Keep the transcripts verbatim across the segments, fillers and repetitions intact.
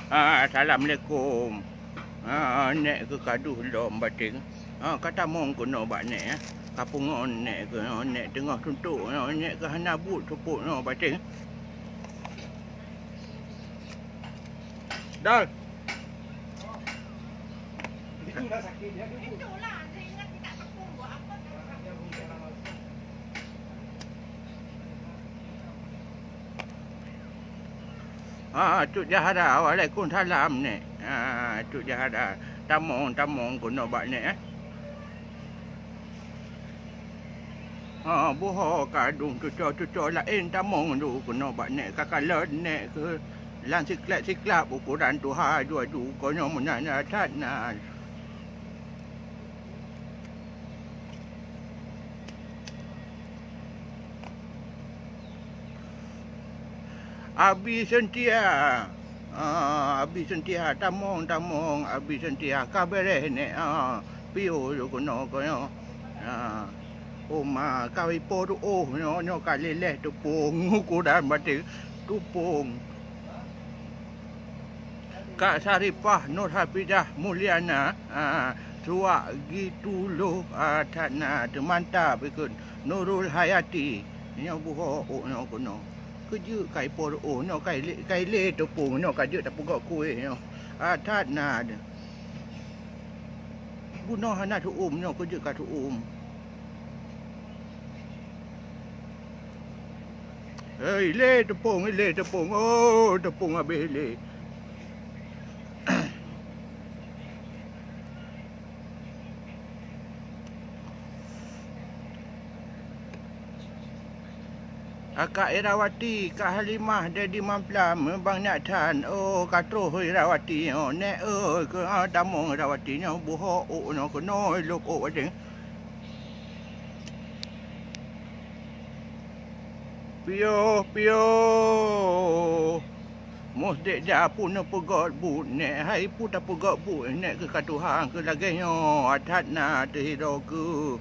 Ah, assalamualaikum. Ah, nèk keuh ka duek lom bateng. Ah, ka tamong keunoe bak nèk, eh. Ka pungon nèk keuh, oh, nèk teungoh tuntok, oh, nèk keuh hana buet seupôt nyoe bateng. Dal. Ah, Cut Jahara, waalaikumsalam, nèk. Ah, Cut Jahara, tamong, tamong keunoe bak nèk, eh. Ah, buho ka dum cuco-cuco laén tamong du keunoe bak nèk, ka kalon nèk keuh lam siklab-siklab ukoran tuha aju-aju, keunoe meunan that na. Abi Sentia. Ah, Abi Sentia, tamong, tamong, Abi Sentia, ka beureh nèk, ah, piôh keunoe, keunoe. Ah, Oma, ka ipo tuoh, nyoe, nyoe ka lileh teupông, ukoran bateng teupông. Kak Saripah Nurhafizah Mulyana, ah, suwak geutuloh, ah, that na teumantap ikot Nurul Hayati. Nyoe buho ôk nyoe keunoe. Keu jeuet ka ipo ôk nyoe ka ilé, ka ilé teupông nyoe ka jeuet tapeugöt kueh nyoe. Ah, that na deuh. Bunoe hana tuom nyoe keu jeuet ka tuom. Hei, ilé teupông, ilé teupông. Oh, teupông habéh ilé. Akak Irawati, Kak Halimah, Dedi Mamplam, Bang Nyak Chan. Oh, ka troh Irawati. Oh, nèk, oh, keu, ah, tamong Irawati nyoe buho ôk nyoe keunoe lôk ôk watèe. Piôh, piôh. Musdek jak pun neupeugöt buet nèk, hai pun tapeugöt buet nèk keu ka Tuhan keu lagèe nyoe, that na teuhidroe keu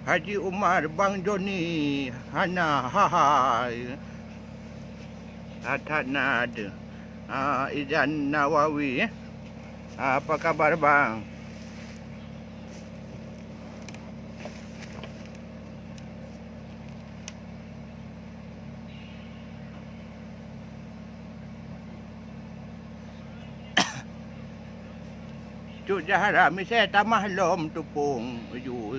Haji Umar Bang Joni hana, ha, ha. That na deuh. Ah, Izan Nawawi, eh. Apa kabar, Bang? Cut Zahra, misai tamah lom teupông ju.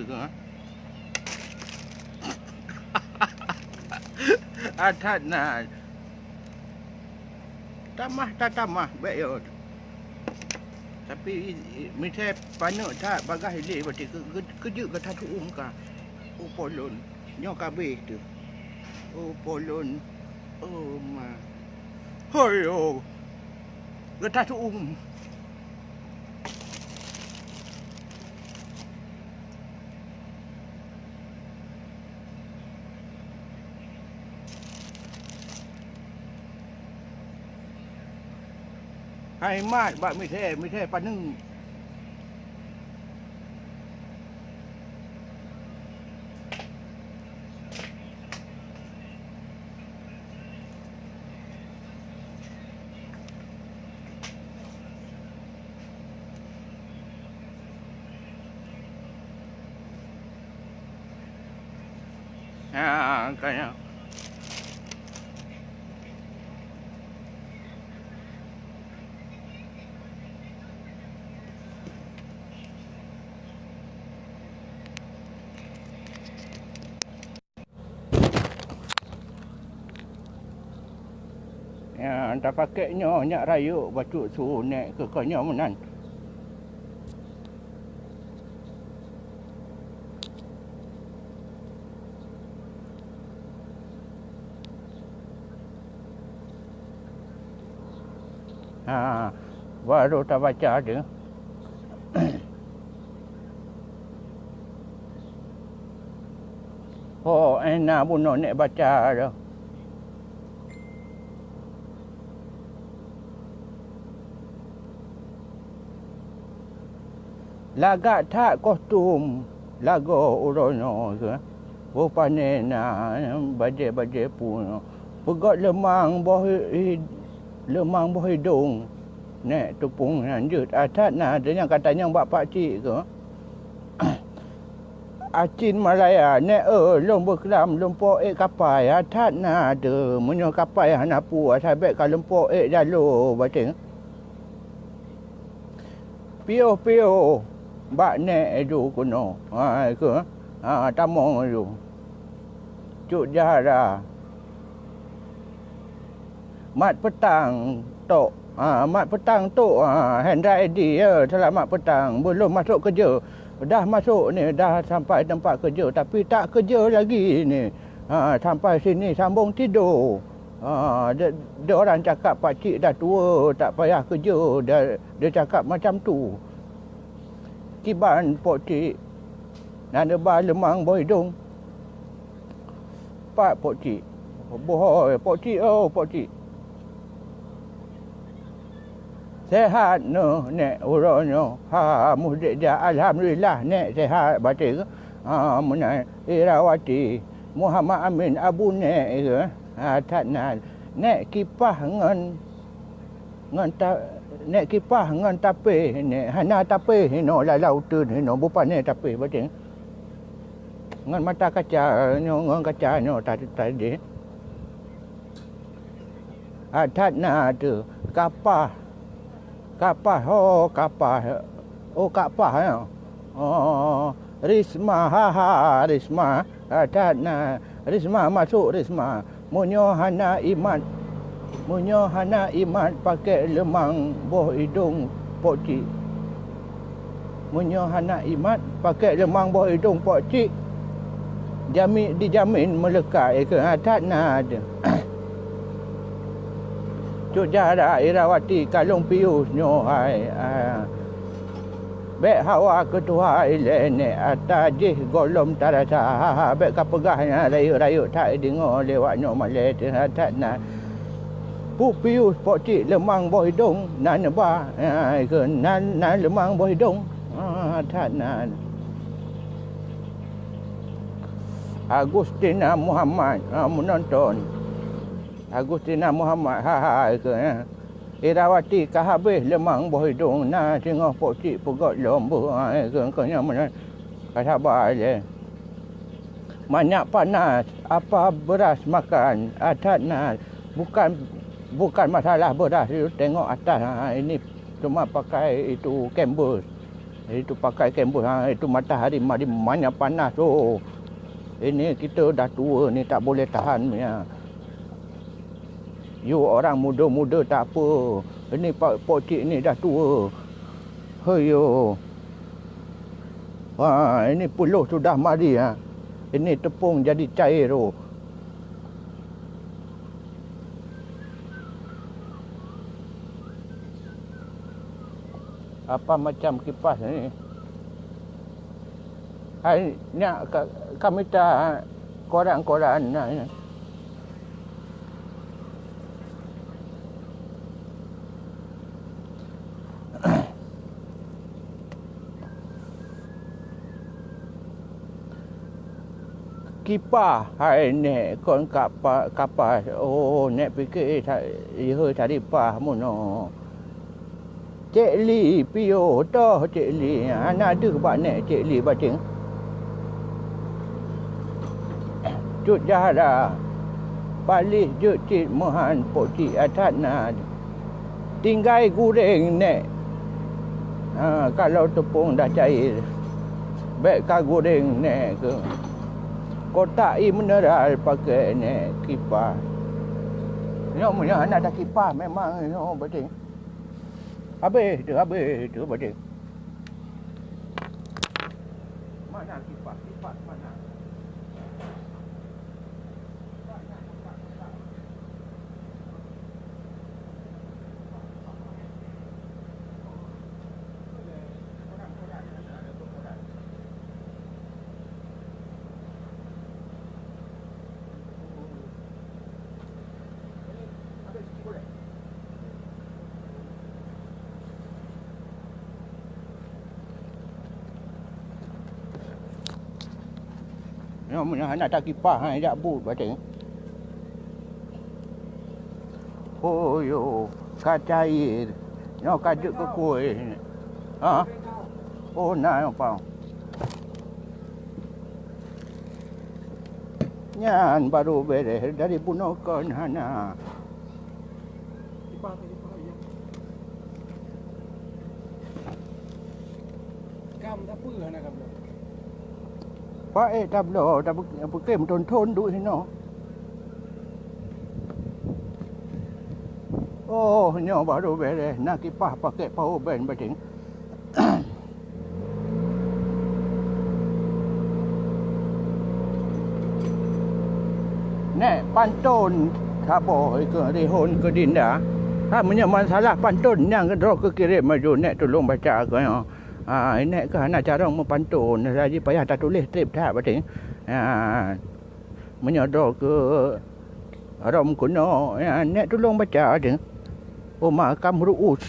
Ah, that na. Tamah ta tamah, bèk yo. Tapi, i-, i-, misai paneuk that bagaih ilé, berarti keu-, keu-, keu jeuet gata tuom ka. Oh, po lôn. Nyoe ka abéh teuh. Oh, po lôn. Oh, ma. Hoi, oh. Gata tuom. Hai mat bak misai, misai paneuk. Ha, ka nyan. Ya, tapakèk nyoe nyak rayeuk bacut su nèk keu keunoe meunan. Ha, baru tabaca tu. Ho, eh, na bunoe nèk baca tu. Lagak that kostum lagoe uroe nyoe, boh pané na bajèe-bajèe pu nyoe. Peugöt leumang boh hi-, hi-, Leumang boh idong, nèk teupông nyan jeuet. Ah, that na, teunyang ka tanyong bak pakcik keuh. Acin Malaya, nèk eu, lôn beuklam, lôn po ék kapai. Ah, that na teuh, meunyoe kapai hana peue, asai bèk ka lôn po ék jaloe, bateng. Piôh-piôh bak nèk ju keunoe. Ha, keuh. Ha, tamong ju. Cut Zahra. Mat peutang, Tok. Ha, mat peutang, Tok. Ha, Hendra Edi, ya, seulamat peutang. Beulom masôk keujeu. Dah masôk ni, dah sampai teumpat keujeu. Tapi tak keujeu lagi ni. Ha, sampai sini sambong tido. Ha, de, de orang cakap pakcik dah tua, tak payah keujeu. De, de cakap macam tu. Kiban pakcik. Na neuba leumang boh idong. Pat pakcik? Boh, pakcik, oh, pakcik. Sehat neuh, nèk, uroe nyoe. Ha, mudek jak. Alhamdulillah, nèk sehat bateng. Ha, meunan Irawati. Muhammad Amin Abu nèk, ha, that na. Nèk kipah ngon, ngon ta-, nèk kipah ngon tapéh, nèk hana tapéh hinoe, lalau teun hinoe, bupane tapéh bateng. Ngon mata kaca nyoe, ngon kaca nyoe ta-, tadi. Ah, that na teuh. Kapah. Kapah, oh, kapah. Oh, kapah, ya. Oh, Risma, ha, ha, Risma. Ah, that na. Risma, masôk, Risma. Meunyoe hana imat, meunyoe hana imat, pakèk leumang boh idong pakcik. Meunyoe hana imat, pakèk leumang boh idong pakcik, jami-, dijamin meuleuka, eh, keu that na teuh. Cut Zahra Irawati ka lôn piôh nyoe hai, ah. Bèk hawa keu tuha ilèe nèk, ata jih gohlom tarasa, ha, ha, bèk ka peugah nyan rayeuk-rayeuk that deungoe lé awak nyoe malèe teuh that na. Peue piôh pakcik leumang boh idong na neuba, ha, keu na, na leumang boh idong. Ha, that na. Agustina Muhammad, ha, meunonton. Agustina Muhammad, ha, ha, keu, ha. Irawati ka habéh leumang boh idong, na singoh pakcik peugöt lom beuh, ha, keu, keu nyan meunan. Ka saba lé. Manyak panas, apa beras makan, ah, that na. Bukan, bukan masalah beras, tengok atas, ha, ini cuma pakai itu kembus. Itu pakai kembus, ha, itu matahari mari manyak panas, oh. Ini kita dah tua ni, tak boleh tahan punya. Yue orang muda-muda tak apa. Ini pak, pakcik ni dah tua. Heyo. Ha, ini peuluh sudah mari, ha. Ini tepung jadi cair, oh. Apa macam kipas ni? Hai, nyak ka, ka mita koran-koran na. Kipah hai nèk kon kapa-, kapas. Oh, nèk pike sa-, ihôi saripah meunoe. Cek Li, piôh toh Cek Li, hana deuh bak nèk Cek Li bateng. Cut Zahra, paléh jeuet cit meuhan pakcik, that na. Tinggai gureng nèk. Ha, kalau tepung dah cair, bèk ka gureng nèk keu. Kotak ie mineral pakèk nèk kipah. Nyoe meunyoe hana takipah memang nyoe bateng. Habéh teuh, habéh teuh bateng. Mana kipah? Kipah mana? Nyoe meunyoe hana takipah, ha, jak buet bateng. Oh yo, ka cair. Nyoe ka jeuet keu kueh. Ha? Oh, na nyoe pang. Nyan baru beres dari bunoe kon hana. Kam tapeue hana kam bloe? Paék tabloe, tapeukém thon-thon duek hinoe. Oh, nyoe baru beres, na kipah pakék power bank bating. Nèk pantôn saboh keu rihon keu dinda. Ha, meunyoe masalah pantôn nyang droe keu kirém laju nèk tulông baca keu nyoe. Ha, nèk keu hana carông meupantôn, laju payah tatuléh trép that bating. Ha, meunyoe droe keu rhom keunoe, ha, nèk tulông baca bating. Uma kam ruus.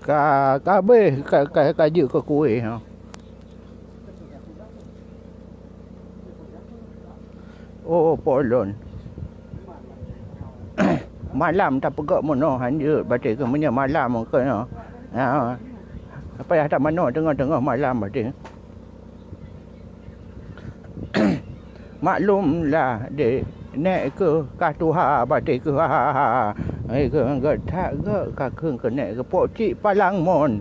Ka, ka habéh, ka, ka, ka jeuet keu kueh, ha. Oh, polon. Malam tapeugöt meunoe hanjeuet, baté keu meunyoe malam keu nyoe. Ha. Payah tamanoe teungoh-teungoh malam baté. Maklum lah deh, nèk keuh ka tuha baté keuh, ha, ha, ha. Eh, keuh, geutak geuh ka kheun keu nèk keuh, pok cik palang mon.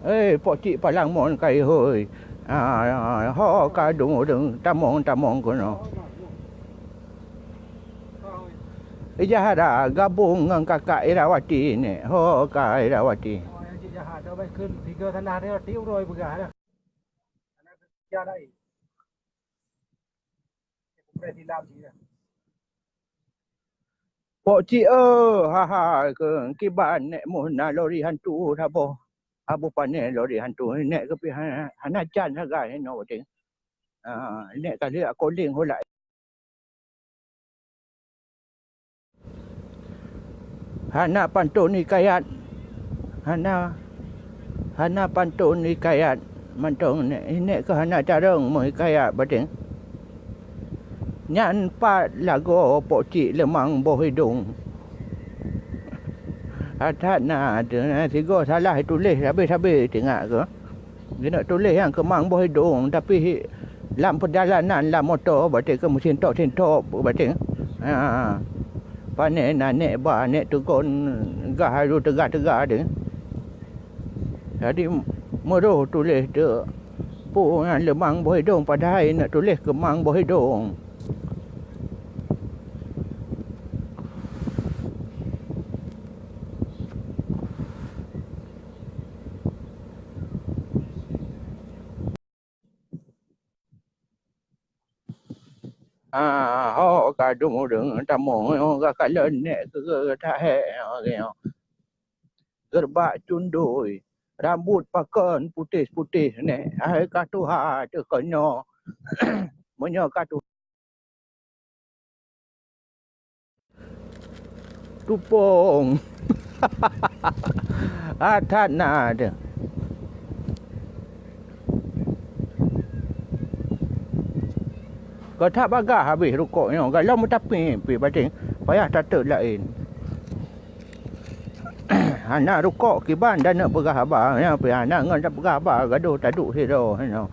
Eh, pok cik palang mon kai hôi. Ah, ho ka dong-dong tamong-tamong keunoe. Ijah ada gabong ngon kakak Irawati nèk. Ho ka Irawati. Pok cik, eh, ha, ha, keu kiban nèk moh na lori hantu saboh. Aboh panè lori hantu nèk keuh pih hana, hana jan sagai nyoe watèe. Ah, nèk ka lheueh akoling ho laén. Hana pantôn hikayat, hana, hana pantôn hikayat mantong nèk, nèk keuh hana carông meuhikayat bating. Nyan pat lagoe pok cik leumang boh idông. That-that na, na sigoe salah tuléh sabé-sabé teuingat keuh. Geuneuk tuléh nyang keumang boh idông, tapi lam peujalanan lam moto bating keu meusintok-sintok bating. Ha. Panè na nèk ba, nèk teugon gah laju teuga-teuga deh. Jadi meurôh tuléh teuk peue nyan leumang boh idông, padahai neuk tuléh keumang boh idông. Ah, ho ka dum ureueng tamong, ho ka kalon nèk keu, keu tahé, ho, ho. Geurbak cundui, rambot pakon putéh-putéh nèk, hai ka tuha teuh kon nyoe. Meunyoe ka tuha. Tupông. Ah, that na deh. Ka that bagah habéh rukok nyoe, galom meutapék pih bating, payah tateuk laén. Hana rukok kiban dan neuk peugah haba, nyan pih hana ngon tapeugah haba, gadoh taduek sidroe nyoe.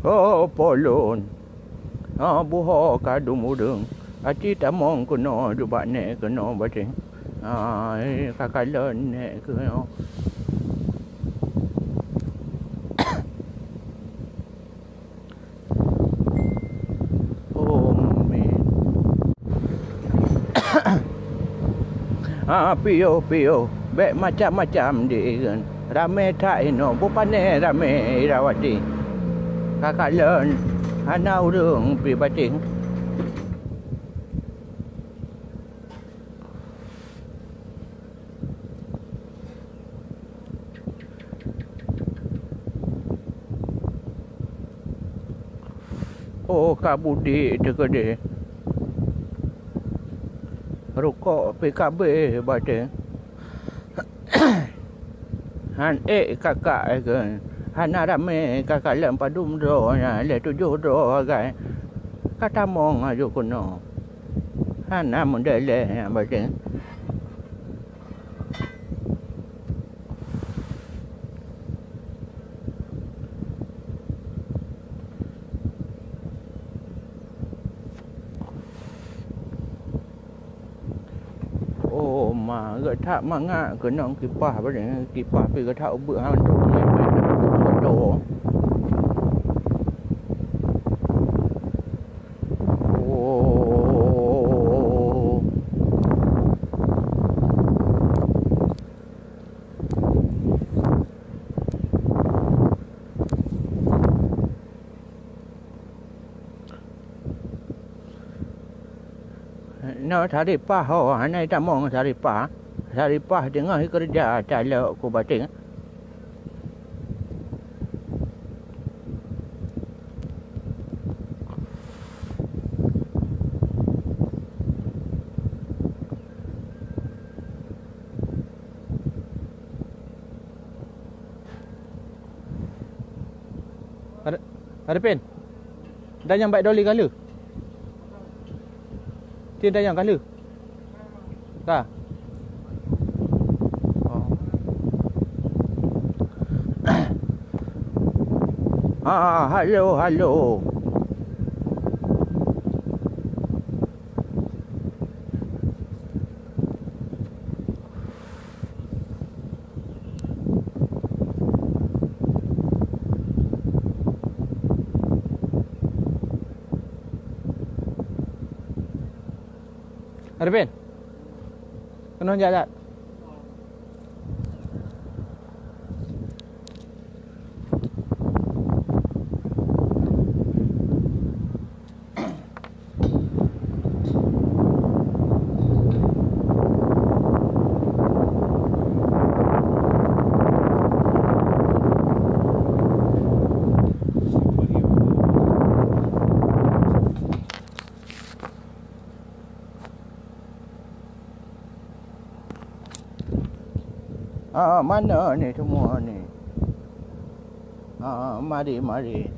Oh, polon. Ha, buho ka dum ureueng. Aci tamong keunoe, jubak nèk keunoe bating. Ha, eh, ka kalon nèk keunoe. Oh, min. Ah, piôh, piôh. Bèk macam-macam di, ramé that inoe. Beupané ramé Irawati. Ka kalon hana ureueng pih bating. Oh, ka budik teukeudeh. Rukok P K B bateng. Han ék kakak, eh, keu. Hana ramé kakak lom padum droe nyan, lhèe tujoh droe agam. Ka tamong aju keunoe. Hana meudalèh nyan bateng. Oh, ma, geutak mangat keunong kipah, kipah pih geutak ubeut han tu, moto. Oh. Nyoe Saripah ho, hana jitamong Saripah. Saripah teungoh jikeureuja calok ku bateng. Ada, ada pen? Dan nyang baik doli kala. Tin dan nyang kala. Ka. Oh. Ah, halo, halo. Arifin. Keunoe jak, jak. Ah, mana ni semua ni? Ah, mari, mari.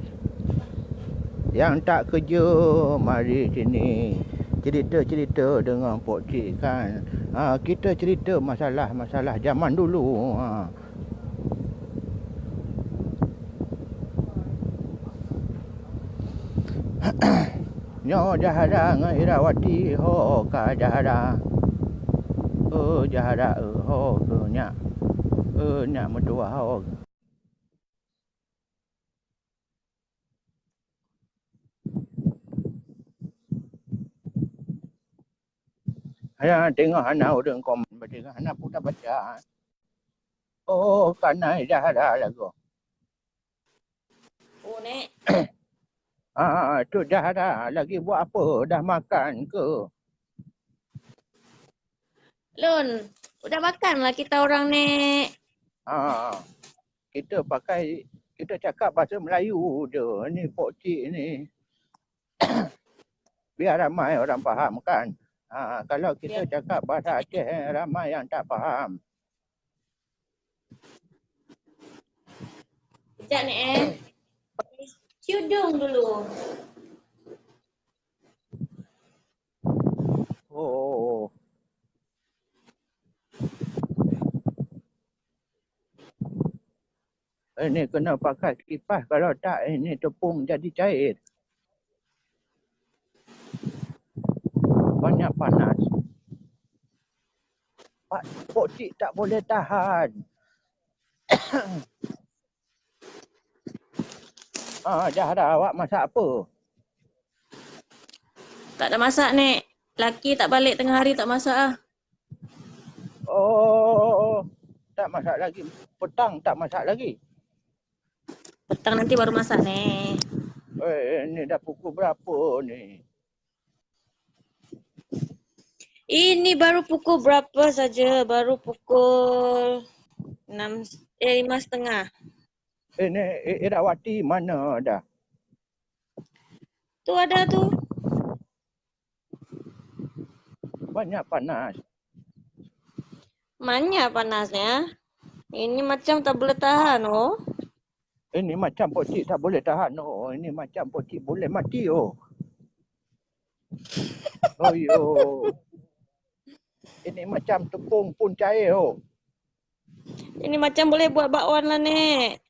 Nyang tak keujeuet, mari sini. Cerita-cerita dengan Pok Cik kan. Ah, kita cerita masalah-masalah zaman dulu. Ah. Nyoe Zahra ngon Irawati ho ka Zahra. Oh, Zahra, eh, ho keu nyak. Eh, nyak meutuwah ho. Hana tengok, hana ureueng komen, berarti hana pun baca. Oh, kana Zahra lagoe. Oh, Nek. Ah, tu Zahra lagi buat apa? Dah makan ke? Lôn, udah makan lah kita orang, Nek. Ah, kita pakai, kita cakap bahasa Melayu je ni, Pok Cik ni. Biar ramai orang faham kan. Ha, kalau kita Ya. cakap bahasa Aceh, eh, ramai yang tak faham. Sekejap ni, eh. Pakai tudung dulu. Oh. Ini kena pakai kipas, kalau tak ini tepung jadi cair. Banyak panas. Pak, Pok Cik tak boleh tahan. Ah, Zahra, awak masak apa? Tak ada masak, Nek. Laki tak balik tengah hari, tak masak ah. Oh, tak masak lagi. Petang tak masak lagi. Petang nanti baru masak, Nek. Eh, ini dah pukul berapa ni? Ini baru pukul berapa saja? Baru pukul enam, eh, lima setengah. Ini I-, Irawati mana dah? Tu ada tu. Banyak panas. Banyak panasnya. Ini macam tak boleh tahan, oh. Ini macam pocik tak boleh tahan, oh. Ini macam pocik boleh mati, oh. Oh, yo. Ini macam tepung pun cair, oh. Ini macam boleh buat bakwan lah, Nek.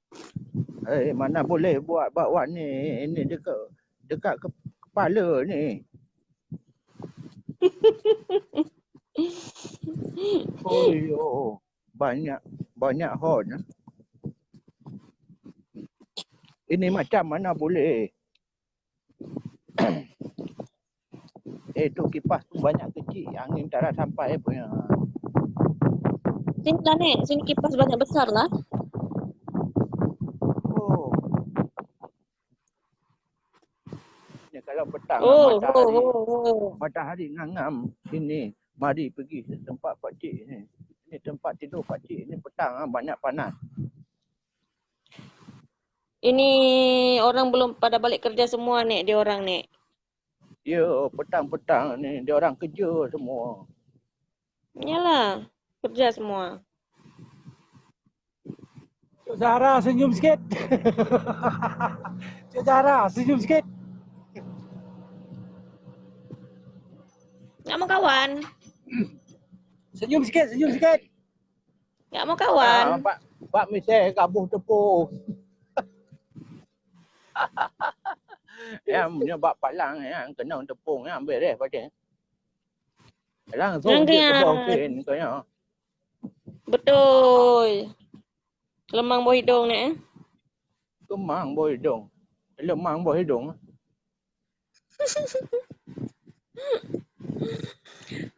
Eh, mana boleh buat bakwan ni? Ini dekat dekat ke, kepala ni. Oh, yo. Banyak banyak hot. Ini macam mana boleh? Eh, tu kipas tu banyak kecil, angin tak ada sampai punya. Sini lah, Nek. Sini kipas banyak besar lah. Oh. Ni kalau petang Oh, matahari, oh, oh, oh. matahari ngangam sini, mari pergi ke tempat pakcik ni. Ini tempat tidur pakcik ni petang ah, banyak panas. Ini orang belum pada balik kerja semua, Nek, dia orang, Nek. Ya, petang-petang ni dia orang kerja semua. Yalah, kerja semua. Cik Zahra senyum sikit. Cik Zahra senyum sikit. Nak mau kawan. Senyum sikit, senyum sikit. Nak mau kawan. Ah, bak bak misai kabuh tepung. Yang punya bak palang yang kena tepung yang beres pada. Langsung Yang dia kena. Kebawah pen kaya. Betul. Lemang boh hidung ni, eh. Kemang boh hidung. Lemang boh hidung.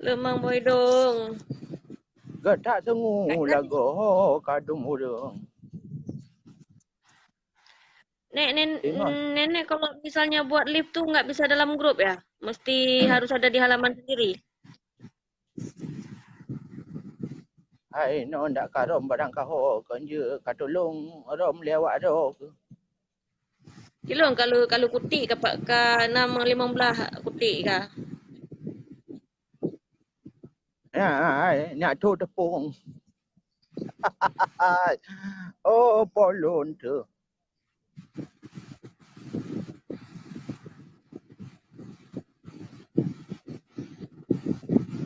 Lemang boh hidung. Gata sengu lagoe ho kadum ureueng. Nek, nen, Iman. Nenek kalau misalnya buat live tu nggak bisa dalam grup ya? Mesti harus ada di halaman sendiri. Hai no ndak karom barang kaho konje katulung rom lewat ro ke. Kilong kalau kalau kutik ka, ka enam lima belas kutik ka. Ya, hai, nyak tu tepung. Oh, polon tu.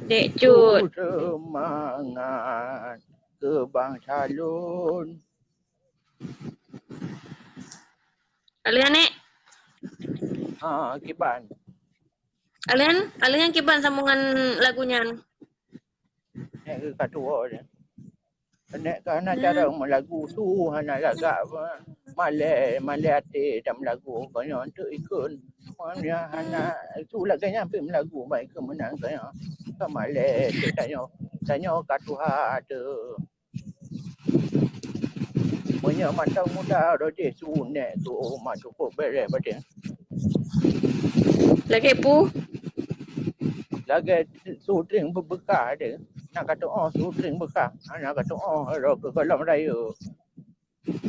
Dek Cut. Semangat ke bangsa lôn. Alih aneuk. Ha, kiban. Alih, alih kiban sambungan lagu nyan. Nek ke katua dia. Nek ke hana cara melagu tu hana lagak apa. Malai, malai até dah melagu kau nyoe untuk ikut. Mana hana tu lagak nyampe melagu baik ke menang kau nyoe. Kau malai tu tanyo, tanyo ka Tuhan tu. Meunyoe mantong muda roh jih sunek tu mak cukup beres badan. Lagak pu. Lagak sutring beukah dia. Nak kata oh sutring beukah. Nak kata oh roh ke golom raya.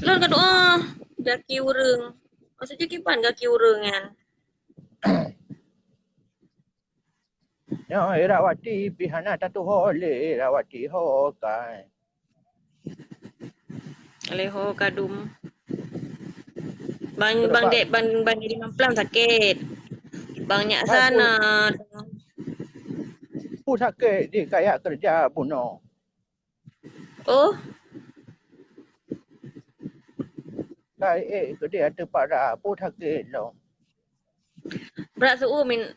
Lôn ka doa gaki ureueng. Maksudnya kiban gaki ureueng nyan. Nyoe Irawati pih hana tatuho lé Irawati ho kai. Aleh ho kadum. Bang bang dek bang bang jadi mamplam sakit. Bang nyak sana. Pu sakit di kayak kerja bunoe. Oh. Kai eh gede ada para pu sakit lo. Brat su'u min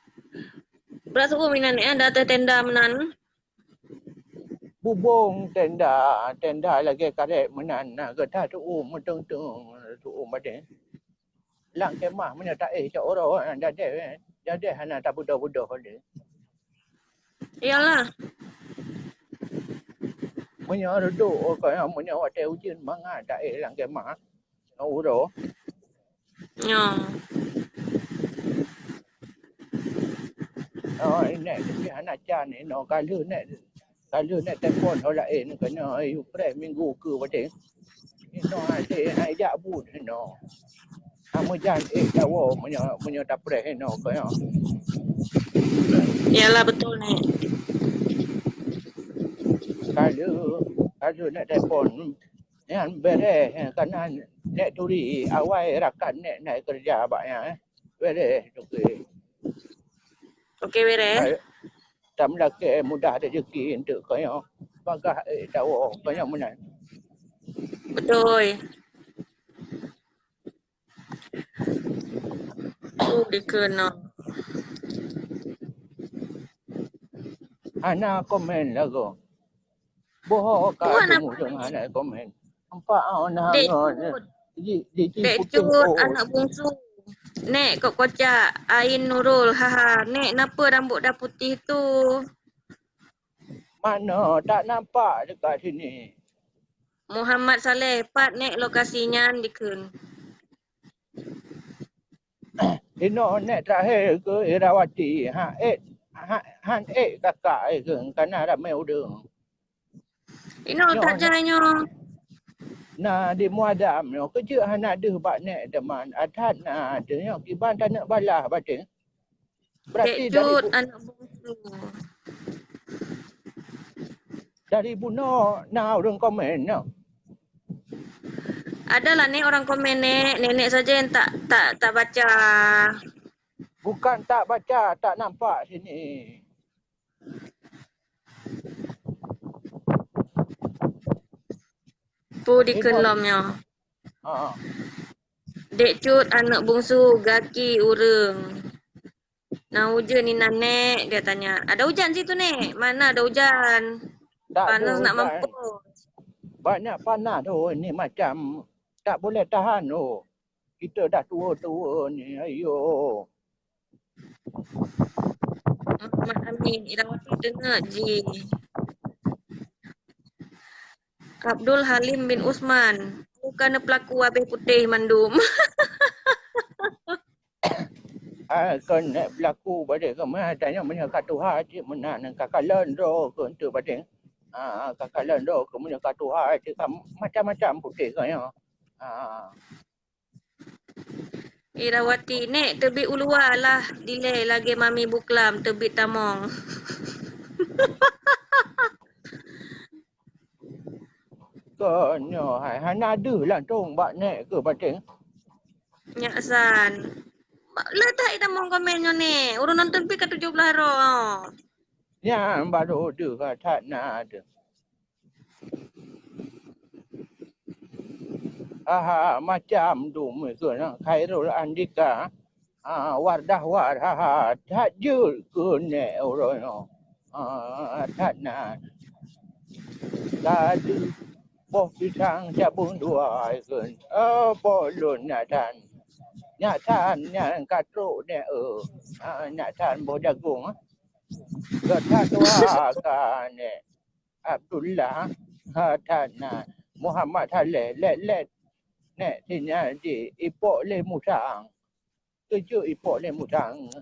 brat su'u minan eh ada teh tenda menan. Bubong tenda, tenda lagi karek menan na gata tu meutung-tung tu made. Lam kemah meunyoe taéh cok uroe jadi jadi hana tabudoh-budoh lé. Iyalah. Meunyoe reudok ka meunyoe watèe ujeuen mangat taéh lam kemah. Uroe. Nyo. Oh, inek tapi hana can inoe ka lheueh nek ka lheueh nek telepon ho laén keunoe Ukraine minggu keu watèe. Inoe hase hai jak buet inoe. Hana meujan ék tawoe meunyoe, meunyoe tapreh inoe keu nyoe. Yalah, betul, Nek. Kalau, kalau nak telepon, nyan bereh, eh, karena nek turi awai rakan nek nak kerja bak nyan, eh. Bereh, okey. Okey, bereh. Tam lakée mudah rezeki untuk kau bagah, eh, tawoe kau meunan. Betul. Tu dikeuna. Hana komen lagu. Boh ka Bukan temu hana komen. Nampak ah, nah, Dek ngon. Cut. Di, di, di Dek putih Cut, oh. Anak bungsu. Nek, kok kocak, Ain Nurul, haha. Nek, napa rambut dah putih tu? Mana tak nampak dekat sini. Muhammad Saleh, pat Nek lokasi nyan dikeun. Inoe nek terakhir ke Irawati, ha, eh, ha, han eh kakak eh ke, kana ramai udeueng. Inoe tak jai nyoe. Na di Muadam nyoe, keujeuk hana deuh bak nek teman. Adat na deuh nyoe, kiban taneuk balah batin. Berarti Dek Cut, dari, anak bungsu. Dari bunoe na ureueng komen nyoe. Adalah Nek orang komen, Nek. Nenek saja yang tak, tak, tak baca. Bukan tak baca, tak nampak sini. Pu dikeun lom nyoe. Ha. Dek Cut, aneuk bungsu, gaki ureueng. Na ujeuen inan Nek, dia tanya. Ada hujan situ, Nek? Mana ada hujan? Tak ada Panas nak hujan. Mampus. Banyak panas tu, ni macam tak boleh tahan tu. Kita dah tua-tua ni, ayo. Muhammad Amin, Irawati teungeut ji. Abdul Halim bin Usman, bukan pelaku habéh putéh mandum. Ah, kon nek belaku balik ke mana tanya meunyoe ka tuha cit meunan ka kalon droe ke untuk balik. Ah, ka kalon droe ke meunyoe ka tuha cit ka macam-macam putéh ke ya. Ah. Irawati, Nek, teubiet u luwa lah dilée lagée Mami Buklam teubiet tamong. Kon nyoe hai hana deuh langsung bak nek ke batin. Nyak san. Leutah ita mong komen nyoe, Nek. Ureueng nonton pi ka tujoh blaih droe. Nyan baru deuh that na deuh. Aha, macam tu meukeue na Khairul Andika. Ah, Wardah War, haha, that jeuet keu nek uroe nyoe. Ah, that na. Tadi boh pisang cabeueng dua ikeu. Oh, boh lôn nyak tan. Nyak tan nyan ka trok nek, eh. Ah, nyak tan boh jagong, eh. Gata tuha ka nek. Abdullah, ha, that na. Muhammad Saleh, let-let. Nek sinyal ji ipok lé musang. Tuju ipok lé musang.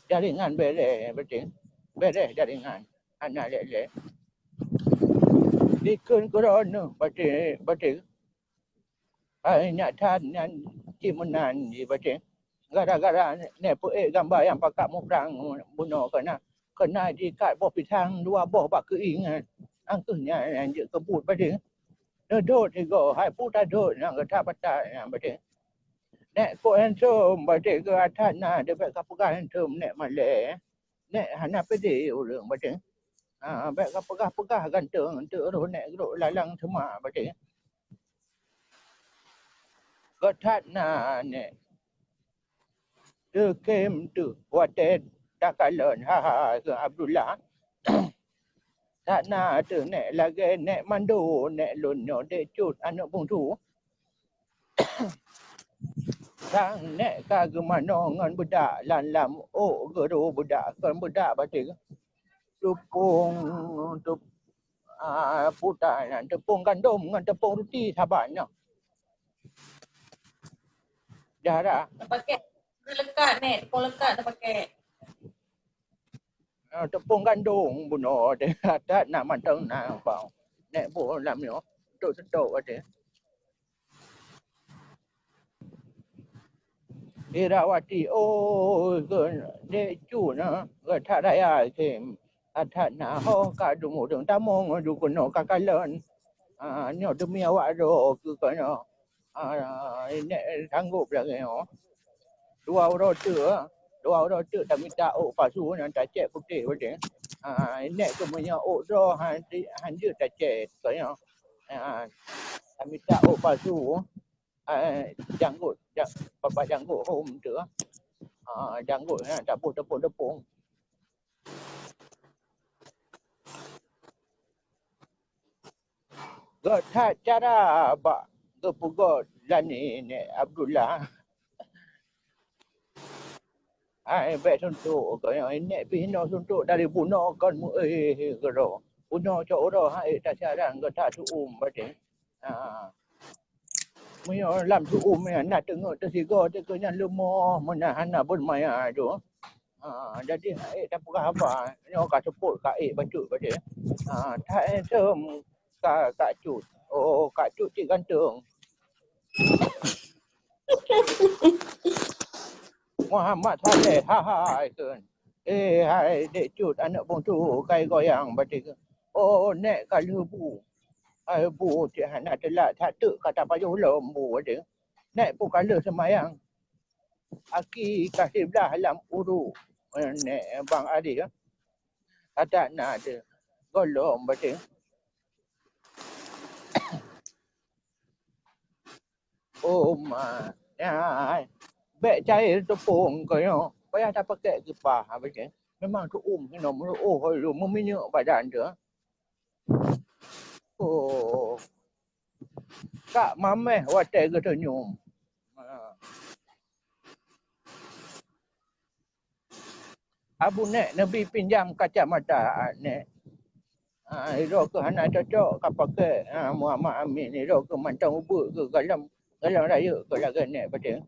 Jaringan bereh, beuteng. Bereh jaringan. Hana lé-lé. Dikeun keudroe neuh, beuteng, beuteng. Hai nyak that nyan cit meunan ji beuteng. Gara-gara nek peuék gamba nyang pakat muprang bunoe keunan. Keunan jikat boh pisang dua boh bak keuieng nyan. Angkeuh nyan, nyan jeuet keu buet beuteng. Neudot sigoe, hai peue tadot nyang gata batat nyan beuteng. Nek kok handsome, beuteng keu that na, dia bèk kapeugah handsome nek malèe. Nek hana pede ureueng beuteng. Ha, bèk kapeugah-peugah ganteng, eunteuk roh nek groe lalang seuma beuteng. Geuh that na nek. Teukem teuh watèe takalon, ha, ha, keu Abdullah. That na teuh nek lagèe nek Mando, nek lôn nyoe Dek Cut aneuk bungsu. Sang nek ka geumanoe ngon beudak lam-lam ôk geuro beudak kon beudak bateue. Teupông, teup-, ah, puta nyan, teupông gandom ngon teupông ruti saban nyoe. Dara. Tapakèk. Lekat nek, teupông lekat tapakèk. Ah, teupông gandom bunoe deh. Adat na mantong na bang. Nek boh lam nyoe. Tok-tok deh. Irawati, oh, keu dek cut na, geuh that raya sim. That-that na ho ka deungoe tamong ju keunoe ka kalon. Ah, nyoe demi awak droe keu keunoe. Ah, inék sanggob lagèe nyoe. Dua uroe teuk, dua uroe teuk tamita ôk palsu nyang tacék putéh putéh. Ah, inék keu meunyoe ôk droe han, han jeuet tacék keunoe. Ah, tamita ôk palsu. Ah, janggot, jang-, babah janggot hom tu. Ah, janggot, ha, taboh tepung-tepung. Geuh that cara bak geupeugöt lani Nek Abdullah. Hai, bèk suntok keunoe, inék pih hinoe suntok dari bunoe kon meu-, eh, keudroe. Bunoe cok uroe, hai, tasyaran geuh that su'um batéh. Ha. Meunyoe lam su'um nyan na teungeut teusigoe, teukeue nyan leumoh meunan hana beumaya tu. Ha, jadi, ék tapeugah haba, nyoe ka seupôt ka ék bacut batéh. Ha, that, eh, seuem ka, ka cut. Oh, ka cut cit ganteng. Muhammad Saleh, ha, ha, hai kheun. Eh, hai, dek cut, aneuk bungsu, kai goyang batéh. Oh, nèk ka lheueh bu. Hai bu, cit hana teulat, that teuk ka tapajoh lom bu batéh. Nèk peue ka lheueh seumayang. Aki ka siblah lam uruek, eh, nèk Bang Arif, eh. Adak na deuh gohlom batéh. Oh ma, nyan. Bèk cair teupông keunoe, payah tapakék kipah batéh. Memang su'um hinoe meuruoh lom meuminyéuk badan teuh. Oh. Kak mamèh watèe geuteunyum. Ha. Abu Nèk neubi pinjam kacamata Nèk. Ha, droe keuh hana cocok ka pakék, ha, Muhammad Amin. Droe keuh mantong ubeut keuh galom, galom rayeuk keuh lagèe Nèk batéh.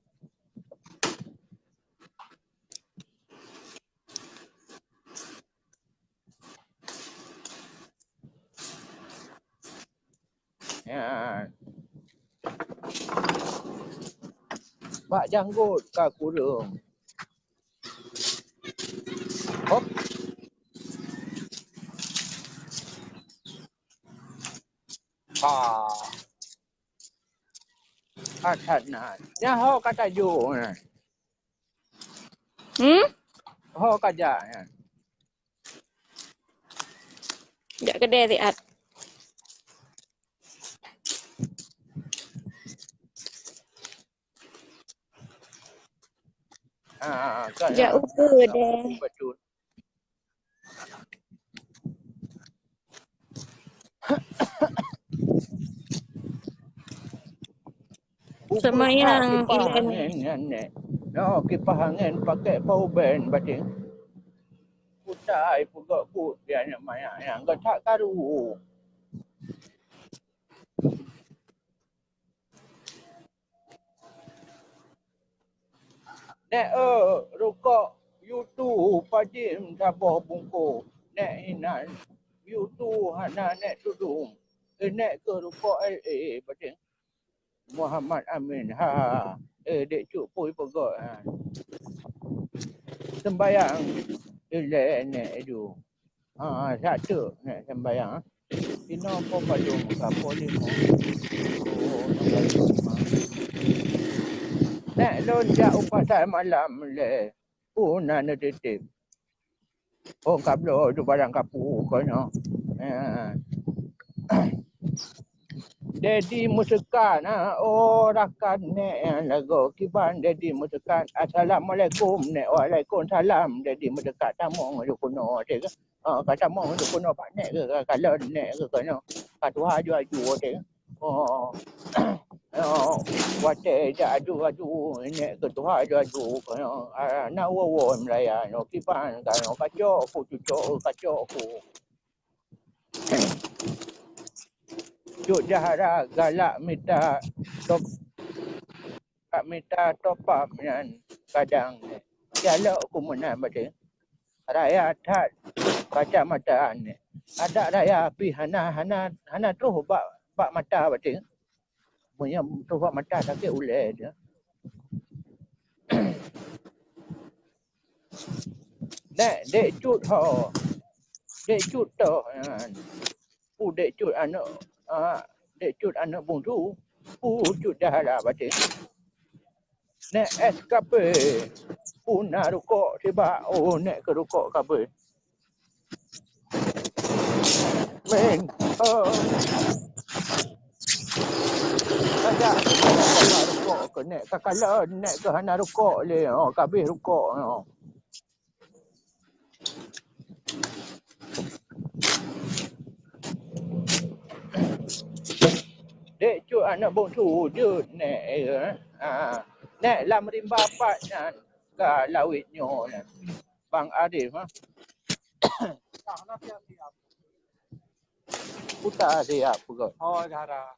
Ya. Bak janggot ka kureueng. Hop. Ha. Asat na. Nyan ho ka tajok nyan. Hmm? Ho ka jak nyan. Jak keudè siat. Ah, ka jak ukeue deh. Bacut. Seumayang ilèe nèk. Nyoe kipah angén pakék power bank batéh. Kutai peugöt buet biasa maya nyang geutak karu. Nèk, eh, rukok YouTube pajim saboh bungkôh. Nèk inan YouTube hana nèk tudum. Eh, nèk keuh rukok, eh, eh, batéh. Muhammad Amin. Ha, ha, ha. Eh, dek cut pui peugöt, ha. Sembayang ilèe nèk ju. Ha, satu nèk sembayang. Sinoe po padum ka po limo. Oh, nèk lôn jak u pasai malam lé. Pun na neutitip. Oh, kabloe tu barang kapu ko nyoe. Eh. Dedi Meusekat, ha, oh, rakan nèk nyang lagoe kiban Dedi Meusekat. Assalamualaikum, nèk. Waalaikumsalam, Dedi Meusekat. Tamong ju keunoe, cit. Ha, ka tamong ju keunoe bak nèk keuh, ka kalon nèk keuh keunoe. Ka tuha aju-aju, cit. Oh. Oh, watèe jak aju-aju, nèk keuh tuha aju-aju keunoe. Ah, na woe-woe meulayan, oh, kiban keunoe, kacok ku, cucok, kacok ku. Cut Zahra galak mita top, galak mita top up nyan kadang. Jalok ku meunan batéh. Raya that kacamata nyan. Adak raya pih hana, hana, hana troh bak, bak mata batéh. Meunyoe troh bak mata sakét ulèe dia. Nèk, Dek Cut ho. Dek Cut toh nyan. Pu Dek Cut aneuk, ah, Dek Cut aneuk bungsu. Pu Cut Dahara batin. Nèk S K P. Pu na rukok sibak. Oh, nèk keu rukok kabeh. Meng, oh. Kada rukok keu nèk ka kalon, nèk keu hana rukok lé, oh, kabeh rukok, oh. Dek Cut aneuk bungsu jeuet nèk, eh, ah, nèk lam rimba pat nyan ka lawét nyoe nyan. Bang Arif, ha? Puta siap peugah. Oh, Zahra.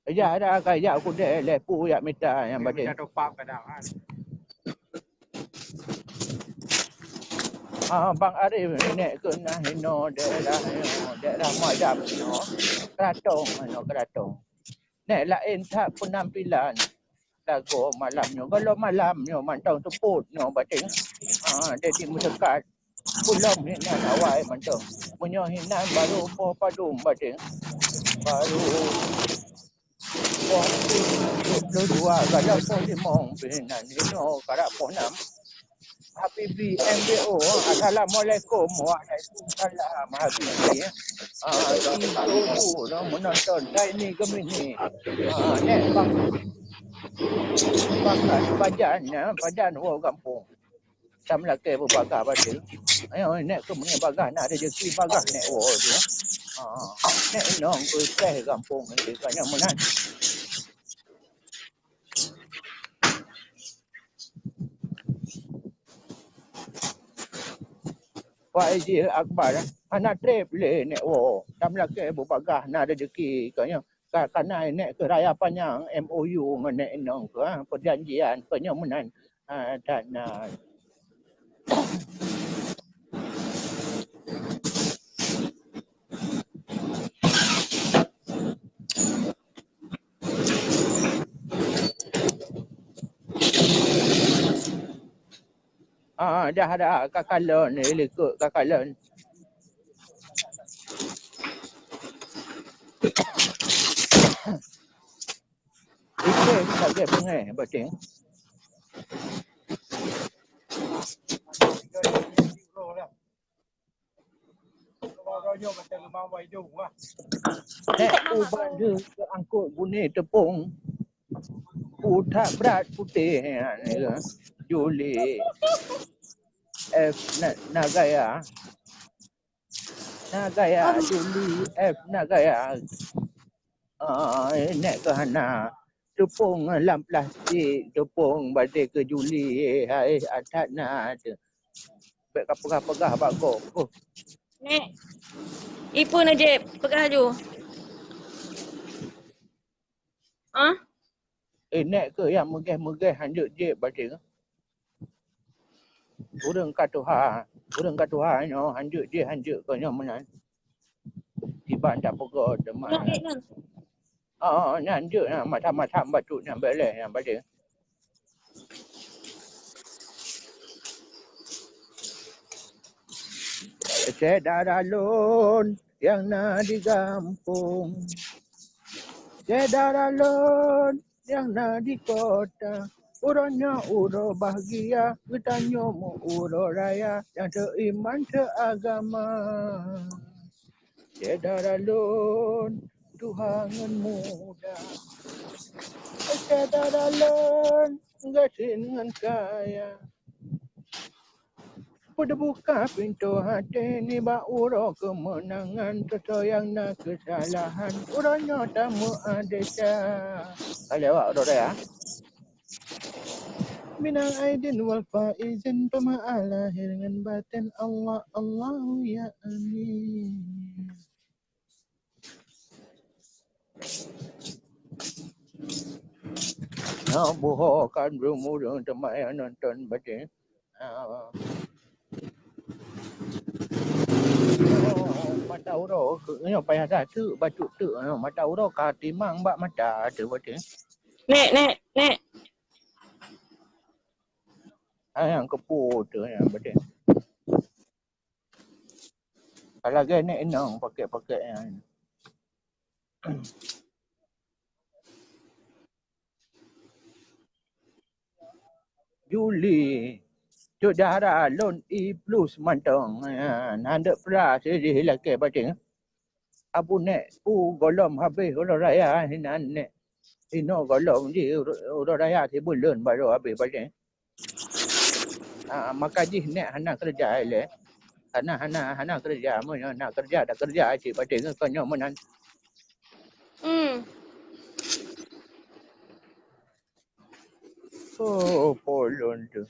Ya, ada ka jak kudeh leh pu yak mita nyang batin. Mita top up kadang kan. Ah, Bang Arif nèk keu na hino daerah, daerah Madam hino. Keratong hino, Keratong. Nèk laén that penampilan. Lagoe malam nyoe, gohlom malam nyoe mantong seupôt nyoe batin. Ah, jadi meudekat. Ulôn hinan awai mantong. Meunyoe hinan baru poh padum batin. Baru poh dua gadang poh limong pih hinan. Hino karap poh nam. Habibi M B O, assalamualaikum. Waalaikumsalam, Habibi. Ah, itu tu, no, menonton. Dah ini Gemini. Ah, nèk bang, bang, pajan, ya, pajan, wo gampông. Tam lakèe beubagah batin. Ayo, nèk keu meunyoe bagah na rezeki, bagah nèk wo tu. Ah, nèk inong keu teh gampông, nèk keu nyan meunan. Pak Haji Akbar, hana trép lé nèk woe. Tam lakèe beubagah na rezeki keu nyoe. Ka, ka na nèk keu raya panyang M O U ngon nèk inong keu, ha, perjanjian keu nyoe meunan. Ha, dan, ha, Ah, dah, dah, ka kalon, eh, likot ka kalon. Ikei lagèe beungèh batin. Nèk uban deuh keu angkot bunyi teupông. Utak brat putéh nyan, ya. Juli F na, na gaya. Na gaya, Juli F na gaya. Ah, nèk keu hana. Teupông lam plastik, teupông baté keu Juli, hai, atat na tu. Bèk ka peugah-peugah bak gob. Oh. Nèk, ipeue na jép, peugah laju. Ah? Eh, nèk keuh nyang meugèh-meugèh hanjeuet jép batin. Ureueng ka tuha, ureueng ka tuha nyoe hanjeuet jép hanjeuet keu nyoe meunan. Iban tapeugot teuma. Nèk, nèk, nèk. Oh, nyan jeuet na, macam-macam bacut nyan bèk lé nyan batin. Syedara lôn nyang na di gampông, syedara lôn nyang na di kota, uroe nyoe uroe bahgia, geutanyoe meu uroe raya nyang teuiman teuagama. Syedara lôn tuha ngon muda, syedara lôn gasien ngon kaya. Peuteubuka pintoe até nibak uroe keumeunangan, soe-soe nyang na keusalahan, uroe nyoe tameuadesya. Ka lewat uroe raya. Minal aidin wal faizin, peumaáh lahé ngon batén, Allah, Allahu ya amin. Nyoe buho kan ureueng-ureueng teuma nyang nonton batin. Ah. Nyoe mata uroe, nyoe payah that teuk, bacut teuk, nyoe mata uroe ka timang bak mata teuh batin. Nèk, nèk, nèk. Hai nyang keupeue teuh nyang beudeh. Ka lagèe nèk inong pakèk-pakèk nyan. Juli, Cut Zahra lôn E plus mantong. Ha, hana peura sideh lakèe paténg. Abu nèk peue gohlom habéh uroe raya hinan nèk. Inoe gohlom jih uroe raya sibuleuen barô habéh paténg. Ah, maka jih nèk hana keureuja ilèe. Hana, hana, hana keureuja. Meunyoe na keureuja, takeureuja cit paténg kon nyoe meunan. Hmm. Oh, polon tu.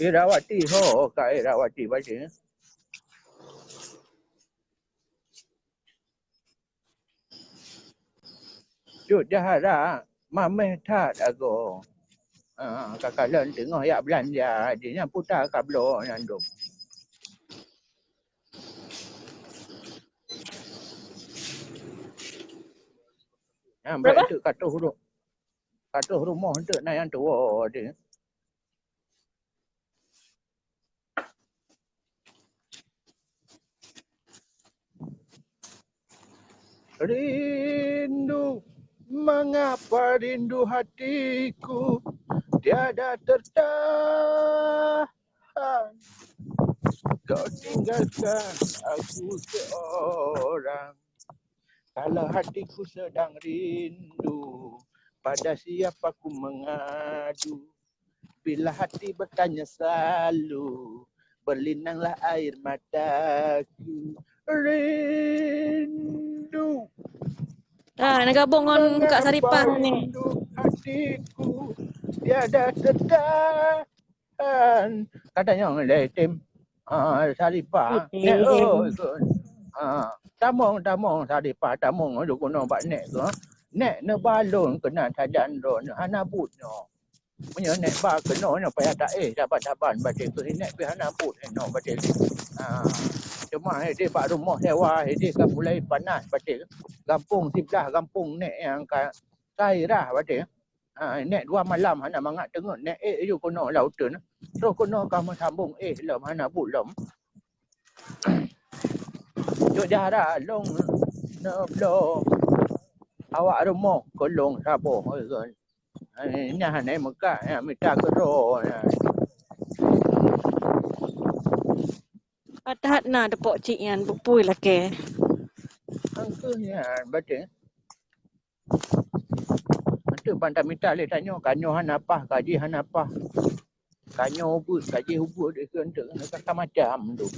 Irawati ho ka Irawati baca. Cut Zahra mamèh that agoe. Ha, ka kalon teungoh jak beulanja, jih nyan puta kabloe nyan dum. Nyan bèk teuk ka troh ru-, ka troh rumoh teuk na nyang tuwoe deh. Rindu, mengapa rindu hatiku tiada tertahan. Kau tinggalkan aku seorang. Kalau hatiku sedang rindu, pada siapa ku mengadu? Bila hati bertanya selalu, berlinanglah air mataku. Rindu. Ah, na gabong ngon Kak Saripah ni. Rindu hatiku tiada tertahan. Kata nyang lé tim. Ah, Saripah. Nèk, oh, ikut. Ah, tamong, tamong Saripah, tamong duk keunoe bak nèk tu. Nèk neuba lôn keunan sajan droeneuh hana buet nyoe. Meunyoe nèk ba keunoe nyoe payah taéh saban-saban baté keu nèk pih hana buet inoe baté. Ha. Cuma hideh bak rumoh sewa hideh ka mulai panas baté. Gampông siblah gampông nèk nyang ka sairah baté. Ha, nèk dua malam hana mangat teungeut nèk éh aju keunoe lam uteuen. Troh keunoe ka meusambông éh lom hana buet lom. Cut Zahra lôn neubloe awak rumoh keu lôn saboh. Nyan hana meukat, nyan mita keudroe nyan. Padahai na teupok cit nyan beupui lakèe. Angkeuh nyan baté. Enteuk ban tamita lé tanyoe, ka nyoe hana paih, ka jih hana paih. Ka nyoe ubeut, ka jih ubeut, dikheun enteuk ka macam tu.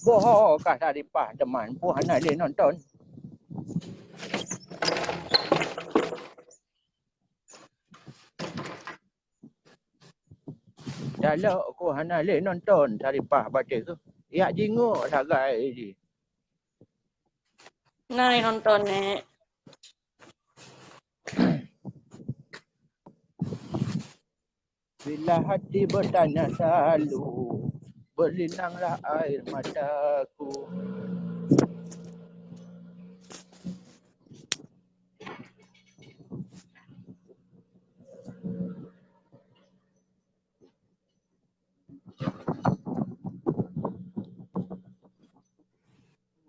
Boh ka Saripah teuma, boh hana lé nonton. Dah lheuh ku hana lé nonton Saripah baté tu. Yak jinguk sagai jih. Nai nonton nèk. Bila hati bertanya selalu, berlinanglah air mataku.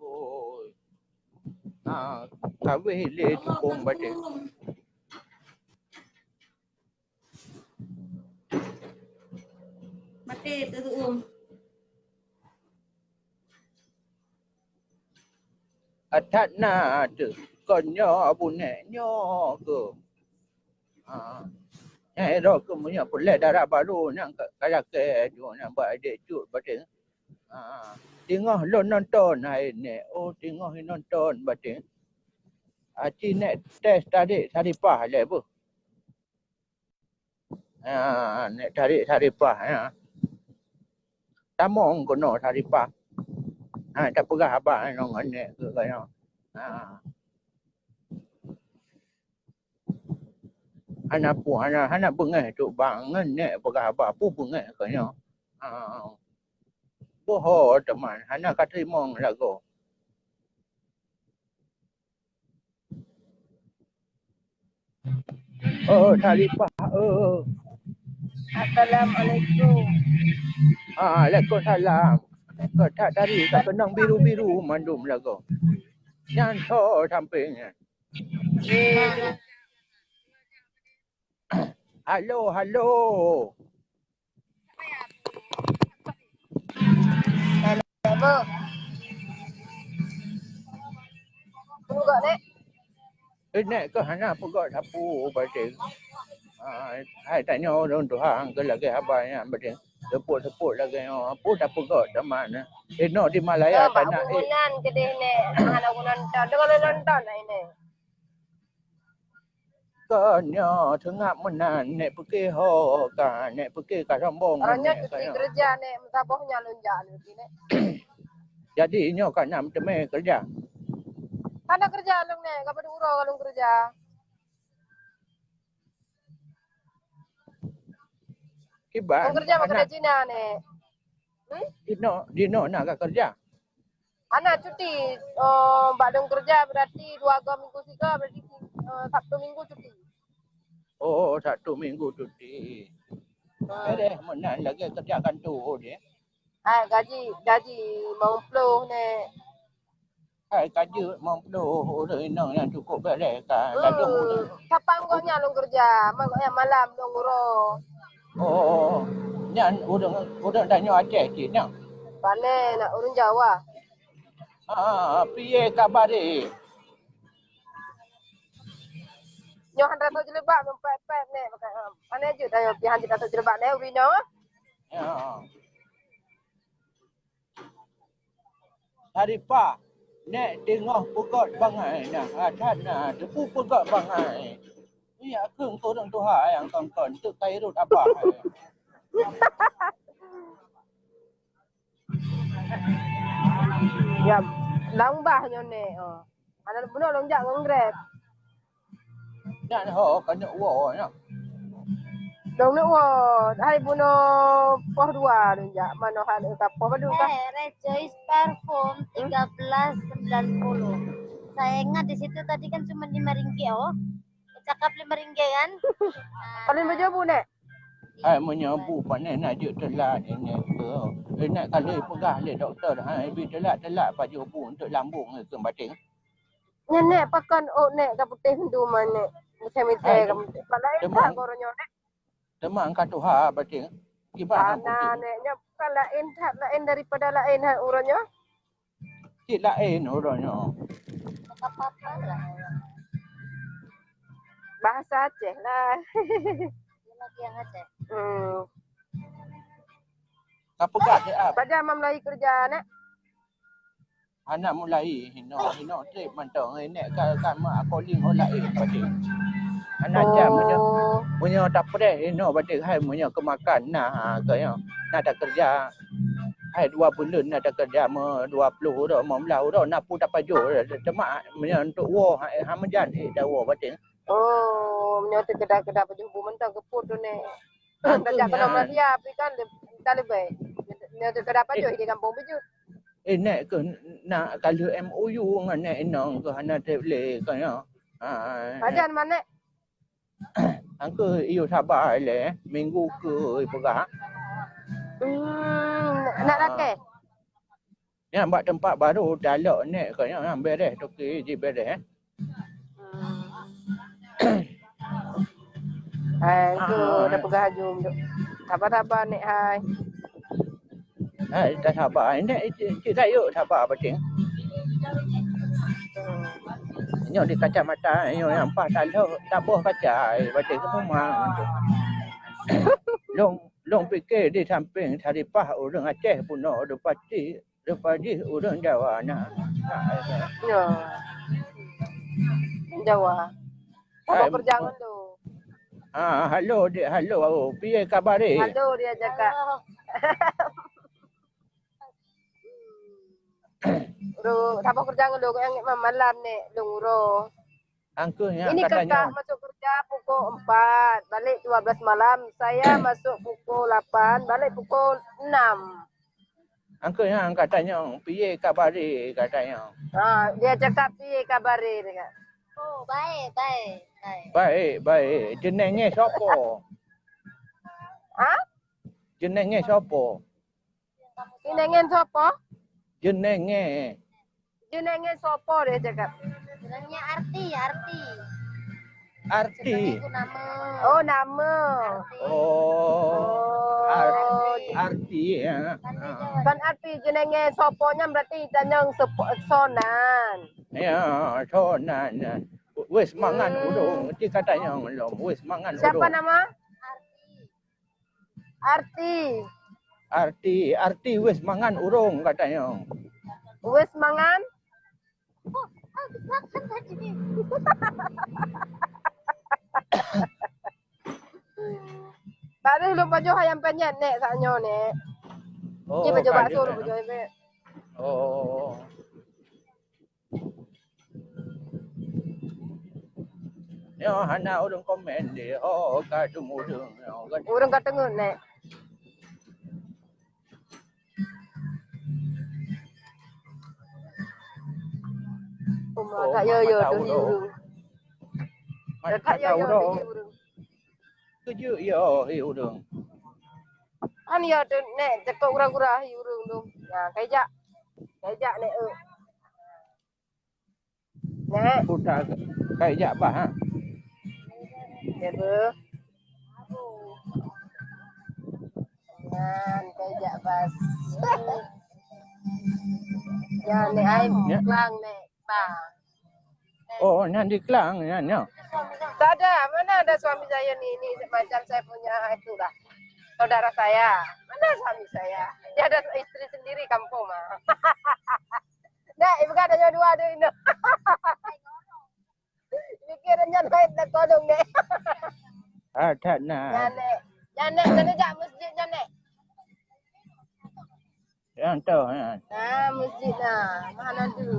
Oi. Ha, kaweh lé tukong baté. Maté teuh tu'um. That na teuh kon nyoe Abu Nèk nyoe keuh. Ha. Nyan iro keuh meunyoe peureulèe dara barô nyan ka, ka lakèe nyoe nyan bak adék cut baté. Ha. Teungoh lôn nonton hai Nèk. Oh, teungoh nonton baté. Aci Nèk tes tarék Saripah lé beuh. Ha, Nèk tarék Saripah, ya. Tamong keunoe Saripah. Ha, tapeugah haba ngon Nèk keu keunoe. Ha. Hana pu-, hana, hana beungèh tuk bang ngon Nèk peugah haba, peue beungèh keunoe. Ha. Poho teuma hana ka teurimong lagoe. Oh, Saripah, oh. Assalamualaikum. Ah, Waalaikumsalam. Kok that tadi ka keunong biru-biru mandum lagoe. Nyan tho sampéng nyan. Halo, halo. Peugah, Nek. Eh, Nek keuh hana peugah sapeue, Bating. Ah, hai tanyoe ureueng tuha keuh lagèe haba nyan, Bating. Seupôt-seupôt lagèe nyoe, peue tapeugah teuma na. Eh, inoe di Malaya. Nyoe bak tanah, eh, bubunan keudeh, Nek. Hana ku nonton. Deungoe lôn nonton, hai, Nek. Kon nyoe seungab meunan, Nek pike ho ka, Nek pike ka sombong. Uroe nyoe cuti keureuja, Nek, meusaboh nyan lôn jak lôn pi, Nek. Jadi nyoe ka na meuteumé keureuja? Hana keureuja lôn, Nek, ka padub uroe ka lôn keureuja. Kiban lôn keureuja bak keudè Cina, Nek. Hmm? Di no, di no na ka keureuja? Hana cuti, oh, bak lôn keureuja berarti dua go minggu sigoe, berarti, eh, Sabtu Minggu cuti. Oh, Sabtu Minggu cuti. Hmm. Beureh meunan lagèe keureuja kantô deh. Hai gaji, gaji limong ploh, Nek. Hai gaji limong ploh, ureueng inong nyang cukup beureh ka. Hmm. Ladôm ureueng. Sapang gobnyan lôn keureuja, ma-, gobnyan malam lôn uroe. Oh, nyan ureueng, ureueng tanyoe Aceh cit nyan? Pane na ureueng Jawa. Ah, piye kabar e? Nyoe han rasok jilbab, nyoe pèt-pèt, Nek, pakai, ah, pane jeuet tanyoe pih han jeuet rasok jilbab, Nek, ureueng nyoe? Ya. Saripah, Nek teungoh peugöt bangai na, that na, teupeu peugöt bangai. Nyak keueng keu ureueng tuha nyang kon-kon, teuk ka irot abah. Ya, lam bah nyoe, Nek, oh. Hana bunoe lôn jak ngon Grab. Nyan ho ka neuk woe nyoe. Lôn neuk woe, hai bunoe poh dua lôn jak, manoe hana ka poh padum ka. Eh, Rejoice Parfum tiga belas sembilan puluh. Saya ingat di situ tadi kan cuma lima ringgit, oh. Cakap lima ringgit kan? Paling baju bu, Nek? Hai, meunyoe bu panen na jeuet teulat, Nek, keu. Nek ka lheueh peugah lé dokto, hai, bi teulat-teulat pajoh bu untuk lambung keu bating. Nyan, Nek, pakon ôk Nek ka putéh meuduman, Nek? Misai-misai ka putéh. Pat laén that goroe nyoe, Nek? Teuma ka tuha bating. Kiban hana putéh. Nek, nyoe bukan laén that, laén daripada laén that uroe nyoe. Cit laén uroe nyoe. Bahasa Aceh lah. Hmm. Ka peugah deh, ah. Pajan mulai keureuja, Nek? Hana mulai, hinoe, hinoe trép mantong, eh, Nek ka, ka ma calling ho laén bating. Hana jam meunyoe, meunyoe tapreh hinoe bating hai meunyoe keu makan na, ha, keu nyoe. Na takeureuja hai dua buleuen na takeureuja meu dua ploh uroe, meu blah uroe na peue tapajoh, teuma meunyoe untuk woe ha, ha meujan eh tawoe bating. Oh, meunyoe teukeudai-keudai pajoh bu mantong keu peue tu, Nek? Kan tajak keunoe Malaysia, tapi kan le-, ka leubeh. Meunyoe teukeudai pajoh di gampông beujeuet. Eh, Nek keuh na ka lheueh M O U ngon Nek inong keuh hana trép lé keuh nyoe. Ha. Pajan man, Nek? Angkeu yue saba ilèe, minggu keu peugah. Hmm, nak lakèe? Nyan bak teumpat barô talok Nek keuh nyan, nyan bereh toke jibereh. Hmm. Hai, tu dah peugah laju. Saba-saba, Nek, hai. Hai, dah saba. Nek, cit, cit sayok saba bating. Hmm. Nyoe di kacamata, nyoe nyang paih talok, taboh kaca, bating keumumang tu. Lôn, lôn pike di sampéng Saripah ureueng Aceh bunoe, leupah cit, leupah jih ureueng Jawa na. Ya. Jawa. Hai, apa kerja ngon tu? Ah, halo, Dek, halo. Piye kabar, eh? Halo, dia cakap. Ru, saboh keureuja ngon lôn, nyang malam nèk lôn uroe. Angkeu nyan. Ini kakak masuk kerja pukul empat, balik dua belas malam. Saya masuk pukul lapan, balik pukul enam. Angkeu nyan ka tanyong, "Piye kabare?" ka tanyong. Ha, dia cakap, "Piye kabare?" dia cakap. Oh, baik, baik, baik. Baik, baik. Jenenge sopo? Ha? Jenenge sopo? Jenenge sopo? Jenenge. Jenenge sopo dia cakap? Jenenge Arti, Arti. Arti. Itu nama. Oh, nama. Arti. Oh. Oh. Ar-, Arti, ya. Pandai jawab. Bukan Arti, jenenge sopo nyan berarti tanyong sopo, sonan. Ya, sonan. Wes mangan Hmm. ureueng. Ti ka tanyong lom. Wes mangan Siapa ureueng. Nama? Arti. Arti. Arti, Arti wes mangan ureueng ka tanyong. Wes mangan? Tadi lôn pajoh ayam penyet, Nek, saat nyoe, Nek. Oh, Ni pajoh ka bakso, jeuet, lôn eh. pajoh ayam penyet. Oh. Nyoe hana ureueng komen deh, oh, ka teungeut ureueng. Nyoe ka Ureueng ka teungeut, Nek. Uma, Oh, ka yo, yo, mata tu hi ureueng. ureueng. Mata Ka yo, yo, ureueng. tu hi ureueng. Keujeuet yo, hi ureueng. Kan yo tu, Nek, cakap gura-gura hi ureueng tu. Ya, kaijak. Kaijak, Nek, eh. Nek. Udah kai jak bah, ha? Ya, Bu. Nyan, kai jak bas. Ya, Nek, ai, Ya. Klang, Nek, bah. Oh, nyan di Klang, nyan, nyan. Tak ada, mana ada suami saya ni, ni macam saya punya itulah. Saudara saya, mana suami saya? Dia ada istri sendiri kampung mah. Nek, ibu kan hanya dua ada ini. Mikir nyan lain dah tolong, Nek. Ah, tak nak. Nyan, Nek. Nyan, Nek, kena jak masjid nyan, Nek. Yang tu, ha. Ah, masjid lah. Mana tu?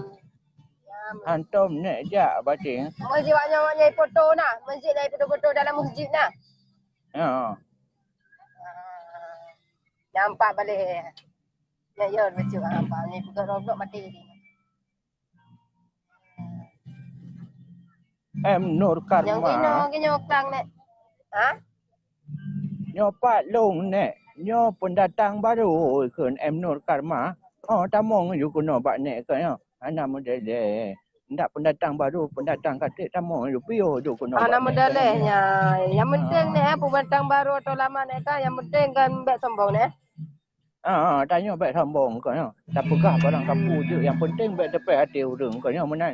Ya, masjid. Antum nek jak baca. Masjid wak nyoe, wak nyoe foto nah. Masjid lain foto-foto dalam masjid nah. Ya. Ah, nampak balik. Ya, ya, baca nampak. Ni buka Roblox mati tadi. M Nur Karma. Nyang inoe, nyang kang nek. Ha? Nyoe pat lôn nek. Nyoe pendatang baru kheun M Nur Karma. Oh, tamong ju keunoe bak nek keunoe. Hana meudeh-deh. Ndak pendatang baru, pendatang katek tamong ju piôh ju keunoe bak nek keunoe. Hana meudeh-deh nya. Yang penting nek, eh, pendatang baru atau lama nek kan, yang penting kan bèk sombong nek. Ah, tanyoe bèk sombong keunoe. Tapeugah barang kapeue jeuet, nyang penting bèk teupéh até ureueng keunoe meunan.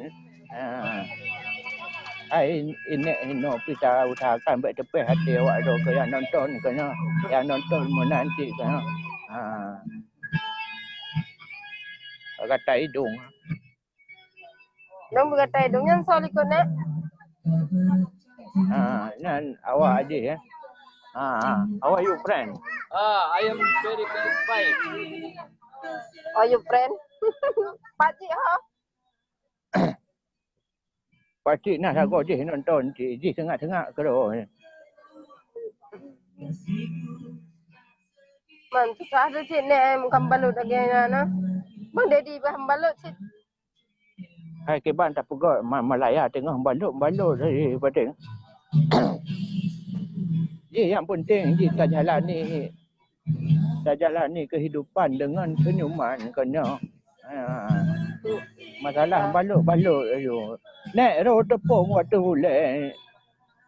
Ah. Ai inek inoe pih ta usahakan bèk teupéh até awak droe keu nyang nonton keunoe. Nyang nonton meunan cit keunoe. Ah. Gata idong. Dong beugata idong nyan soe likot nek? Ha, nyan awak jih ya. Ha, ha. How are you, friend? Ah, I am very satisfied. Are you friend? Pakcik ho? Pakcik na sagoe jih nonton, jih, jih seungak-seungak keudroe. Man, susah tu cit nek, em, kan balut lagèe nyan na. Bang Dedi bah balut cit. Hai kiban tapeugah ma-, Malaya teungoh balot-balot, eh, padeng. Jih nyang penting jih tajalani, tajalani kehidupan deungon seunyuman keunoe. Ha. Masalah balot-balot ayu. Nek roh teupông watèe ulèe.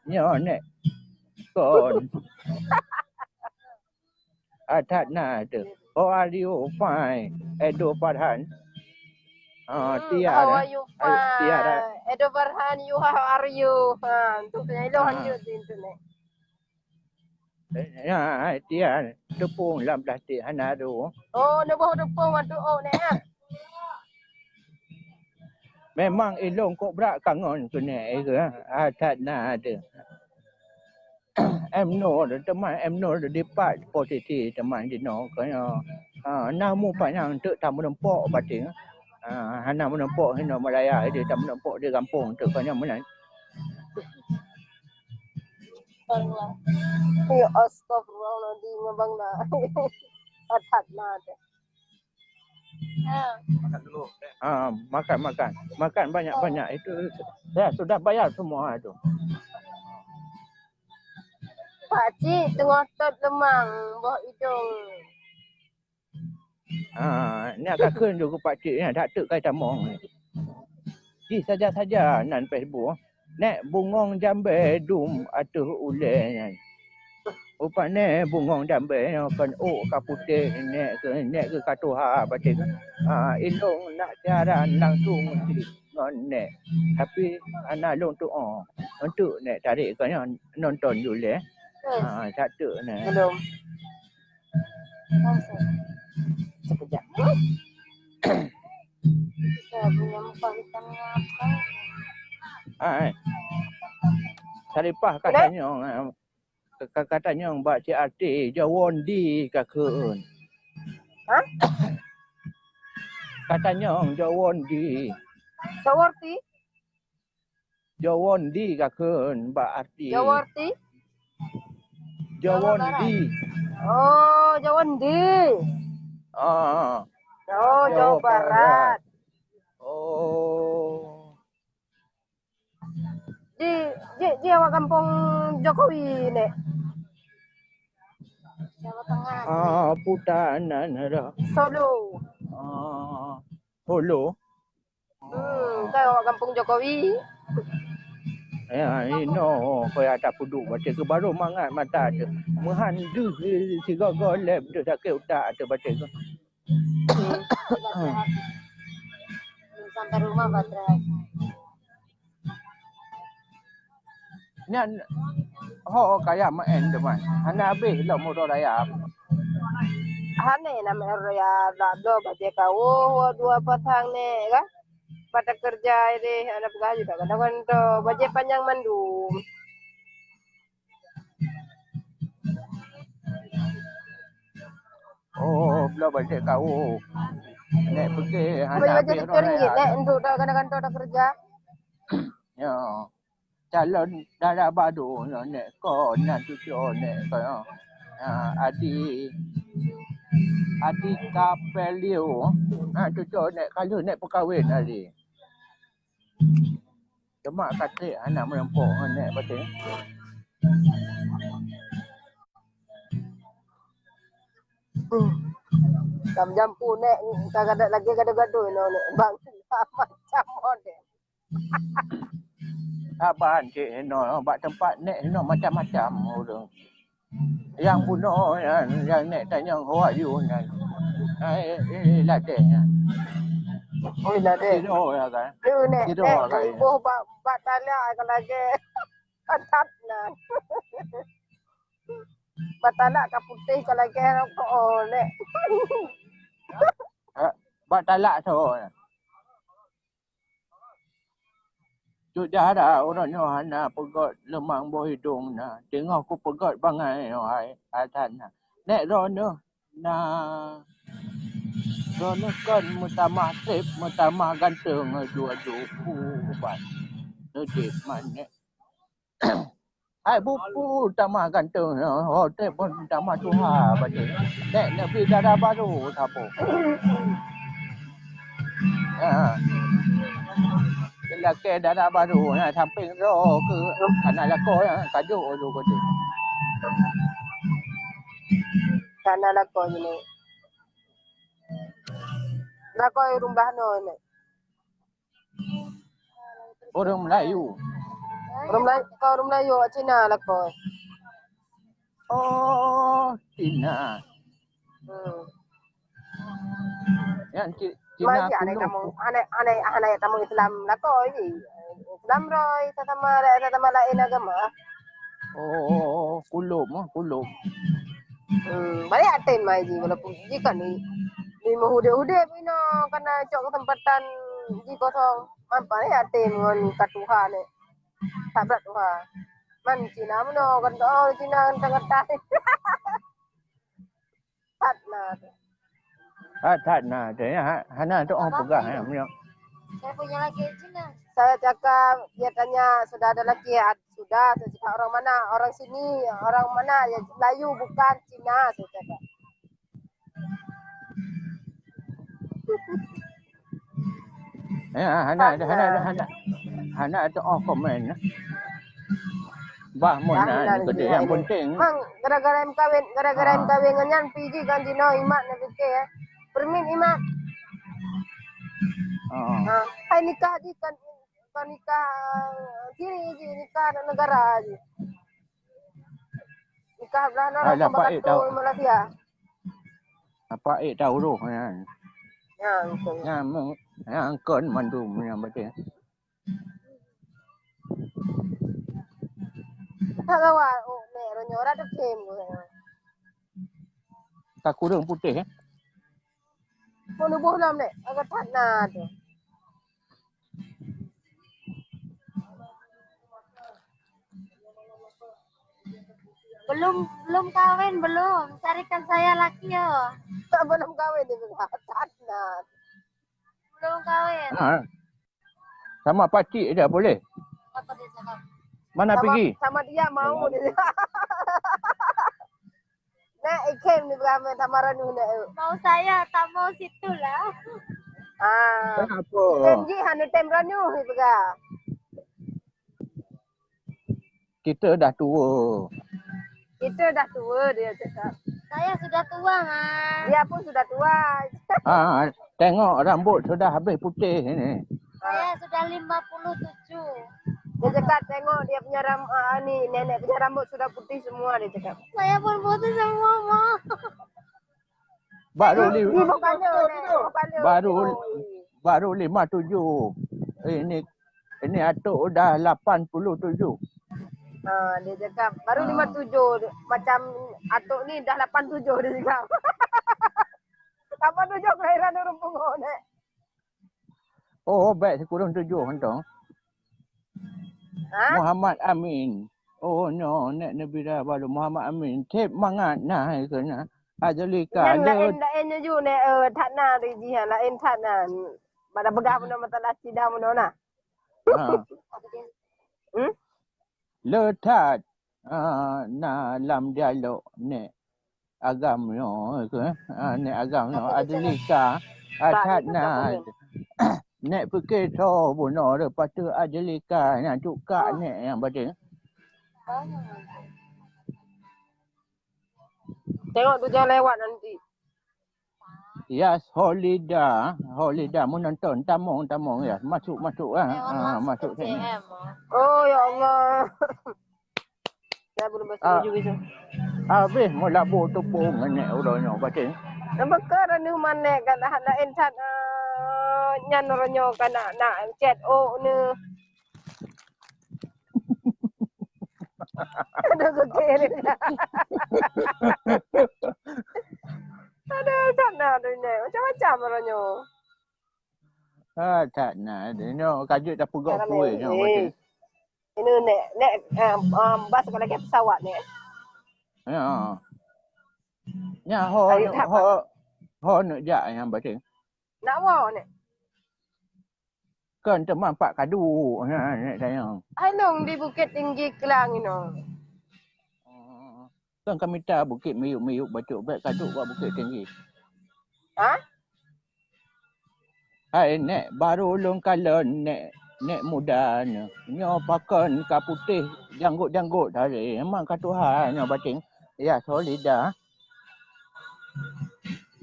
Nyoe nek. Kon. Ah, that na tu. How are you? Fine. Edo Farhan. Ah, Tiara. How are you? Fine. Tiara. Edo Farhan, you, how are you? Ha, tu kena elok hanjeuet di internet. Eh, ya, Tiara. Tepung lam plastik hana tu. Oh, neuboh tepung waktu oh nek ah. Memang ilong kok brat kangon tu nek, eh, ke? Ah, that na tu. M Nur, teuma M Nur dipat posisi teuma jinoe keunoe. Ha, na mu panyang teuk tameureumpok batin. Ha, hana meureumpok hinoe Malaya, di tameureumpok di gampông teuk keunoe meunan. Ya astagfirullahaladzim, abang na. Atat na deh. Ha. Makan dulu. Ha, makan, makan. Makan banyak-banyak. Itu ya, sudah bayar semua itu. Pakcik teungoh tot leumang boh idong. Ha, nyak ka kheun ju keu pakcik nyan, dak teuk kai tamong. Jih saja-saja nan Facebook. Nèk bungong jambèe dum ateueh ulèe nyan. Rupane bungong jambèe nyoe kon ôk ka putéh, nèk keu, nèk keu ka tuha bacut. Ha, ilong nak siaran langsung ngon nèk. Tapi hana lôn tu'oh. Untuk nèk tarék keu nyoe nonton ju lé. Ha, dak teuk nèk. Belum. Sekejap. Saya punya muka hitamnya apa? Ah, eh. Saripah ka tanyong, eh, ka, ka tanyong bak Cik Arti, jawon di ka kheun. Hah? Ka tanyong jawon di. Sawarti? Jawon di ka kheun bak Arti. Jawarti? Jawon di. Oh, jawon di. Ah. Oh, Jawa Barat. Oh. Di, di, di awak kampung Jokowi, Nek. Jawa Tengah. Ah, putanan dah. Solo. Ah, Solo. Hmm, kan awak kampung Jokowi. Ya, inoe keu ya tapeuduek bacut keu baru mangat mata teuh. Meuhan deuh sigoe-goe lé beudôh sakét utak teuh bacut keu. Sampai rumah baterai. Nyan ho kaya meu'en teuma. Hana habéh lom uroe raya. Hana na meu'en raya dak bloe bajée kawoe dua pasang nèk kan. Bak takeureuja deh, hana peugah ju dak kantô-kantô. Bajée panyang mandum. Oh, bloe bajée kawoe. Nèk pike hana habéh uroe raya. Nèk untuk dak kantô-kantô takeureuja. Ya. Calon dara baro nyoe nèk kon na cucoe nèk kon. Ha, Adi, Adi Kapelio. Ha, cucoe nèk ka lheueh nèk peukawen Adi. Cuma ka trép hana meurumpok ngon nèk bacut. Tam jampu nèk ka gadat lagèe gadoh-gadoh inoe nèk. Bang, macam model. Saban cit inoe, bak teumpat nèk inoe macam-macam ureueng. Nyang bunoe nyan, nyang nèk tanyong how are you nyan. Ai, eh, ladeh nyan. Oi, ladeh. Tido ya kan? Tido nèk, tido nèk kan? Boh bak, bak talak ka lagèe. Atat na. Bak talak ka putéh ka lagèe rokok, oh, nèk. Ha? Bak talak soe? Cut Zahra, uroe nyoe hana peugöt leumang boh idong na. Teungoh kupeugöt bangai nyoe hai, hai that na. Nèk droeneuh na. Droeneuh kon meutamah trép, meutamah ganteng aju-aju ubat. Neudép man nèk. Hai buku tamah ganteng nyoe, ho trép pun tamah tuha bacut. Nèk neubi dara baro saboh. Ha. Lakèe dara baro nyan sampéng droe keu hana lakoe nyan, ka jok laju keu jih. Hana lakoe jinoe. Lakoe ureueng blah noe nyoe. Ureueng Melayu. Ureueng Melayu, kau ureueng Melayu awak Cina lakoe. Oh, Cina. Hmm. Nyang Ci-, Cina. Mai ji anai kuno. Tamong, anai, anai, anai tamong Islam lakoe ji. Islam roi, sasama, sasama laén agama. Oh, kulub, ah, kulub. Hmm, balik aten mai ji walaupun ji kan ni, ni meuhudép-hudép inoe kana cok keuseumpatan ji kosong. Man balik aten ngon ka tuha ni. Sabab tuha. Man Cina meunoe kan, oh, Cina teugatah. That na. That, that na. Dia ha-, hana tu orang pegang, ya, punya. Saya punya laki Cina. Saya cakap, dia tanya, "Sudah ada laki?" "Ad-, sudah." Saya cakap, "Orang mana?" "Orang sini." "Orang mana?" "Ya, Melayu, bukan Cina," saya cakap. Ya, hana ada, hana ada, hana, hana ada oh komen. Bah, mun na, keudeh nyang penting. Mang, gara-gara em kawin, gara-gara em kawin ngon nyan, pih jih kan jinoe imat na pike, ya. Permit imat. Oh. Ha, hai nikah jih kan, kan nikah siri jih, nikah negara jih. Nikah blah na. Alah, rakan Pak Ek bakatu tahu. Malaysia. Apa ék tahu roh nyan? Nyang kon. Nyang me-, nyang kon mandum nyang baca. Tak kawa, oh, nek ronyo ora dekem. Ka kureueng putéh, eh? Pun nuboh lom, nek. Agak that na tu. Belum, belum kawin, belum. Carikan saya laki, yo. Belum kawin ni, Tatna. Belum kawin. Ha. Sama pakcik je boleh. Apa dia cakap? Mana sama, pergi? Sama dia mau dia. Nak ikem ni beramai sama Ranu nak. Mau saya, tak mau situlah. Ah. Kenapa? Tem ji hana tem Ranu ni pegang. Kita dah tua. Kita dah tua, dia cakap. Saya sudah tua, Ma. Dia pun sudah tua. Ah, tengok rambut sudah habis putih ini. Saya sudah lima puluh tujuh. Dia cakap tengok dia punya ram-, ah, ni, nenek punya rambut sudah putih semua, dia cakap. Saya pun putih semua, Ma. Baru ni, li-, ni bukannya, ni bukannya. Baru, oh, baru lima tujuh. Eh, ini, ini atuk udah lapan puluh tujuh. Ha, dia cakap, baru lima tujuh. Macam atuk ni dah lapan tujuh, dia cakap. Lapan tujuh kelahiran ureueng pungo, nek. Oh, baik sikureueng tujuh hantom. Ha? Muhammad Amin. Oh, nyoe, nek Nabila baru Muhammad Amin. Cep mangat nah, kena. Azalika. Nyang laén, laén nyoe ju, nek, eh, that na tu jih, laén that na. Pada peugah bunoe masalah sida bunoe nah. Ha. Hmm? Le that, ah, na lam dialog nek agam nyoe ke, ah, nek agam nyoe Azalika, ah, that na. Nek pike tho bunoe le patut Azalika nyang cukak nek nyang batin. Tengok tu jangan lewat nanti. Yas Holida, Holida menonton, tamong, tamong, Yas. Masuk, masuk, ah. Ah, masuk sini. Oh, ya Allah. Saya belum bersetuju itu. Habis meulabu tupung ngenek udah nyoe batin. Nama ke ranu manek kan dah nak intat, ah, nyan ronyo kan nak, nak chat oh ni. Aduh, geger. Aduh, tak na dunia. Macam-macam orang nyoe. Ah, tak na dunia. Kajut dah pegok kuih nyoe, eh, betul. Ini nek, nek, um, um, bas kalau lagi pesawat nek. Ya. Nya ho, ho, ho nak jak yang batin. Nak wo nek. Kan teuma pat kadu, ha, nek tanyong. Hai long di Bukit Tinggi Klang inoe. Kan ka mita bukét miyueb-miyueb bacut, bèk ka duek bak Bukit Tinggi. Ha? Hai nek, baru lôn kalon nek, nek muda nyoe. Nyoe pakon ka putéh janggot-janggot tadi. Memang ka tuha nyoe batin. Ya, solida.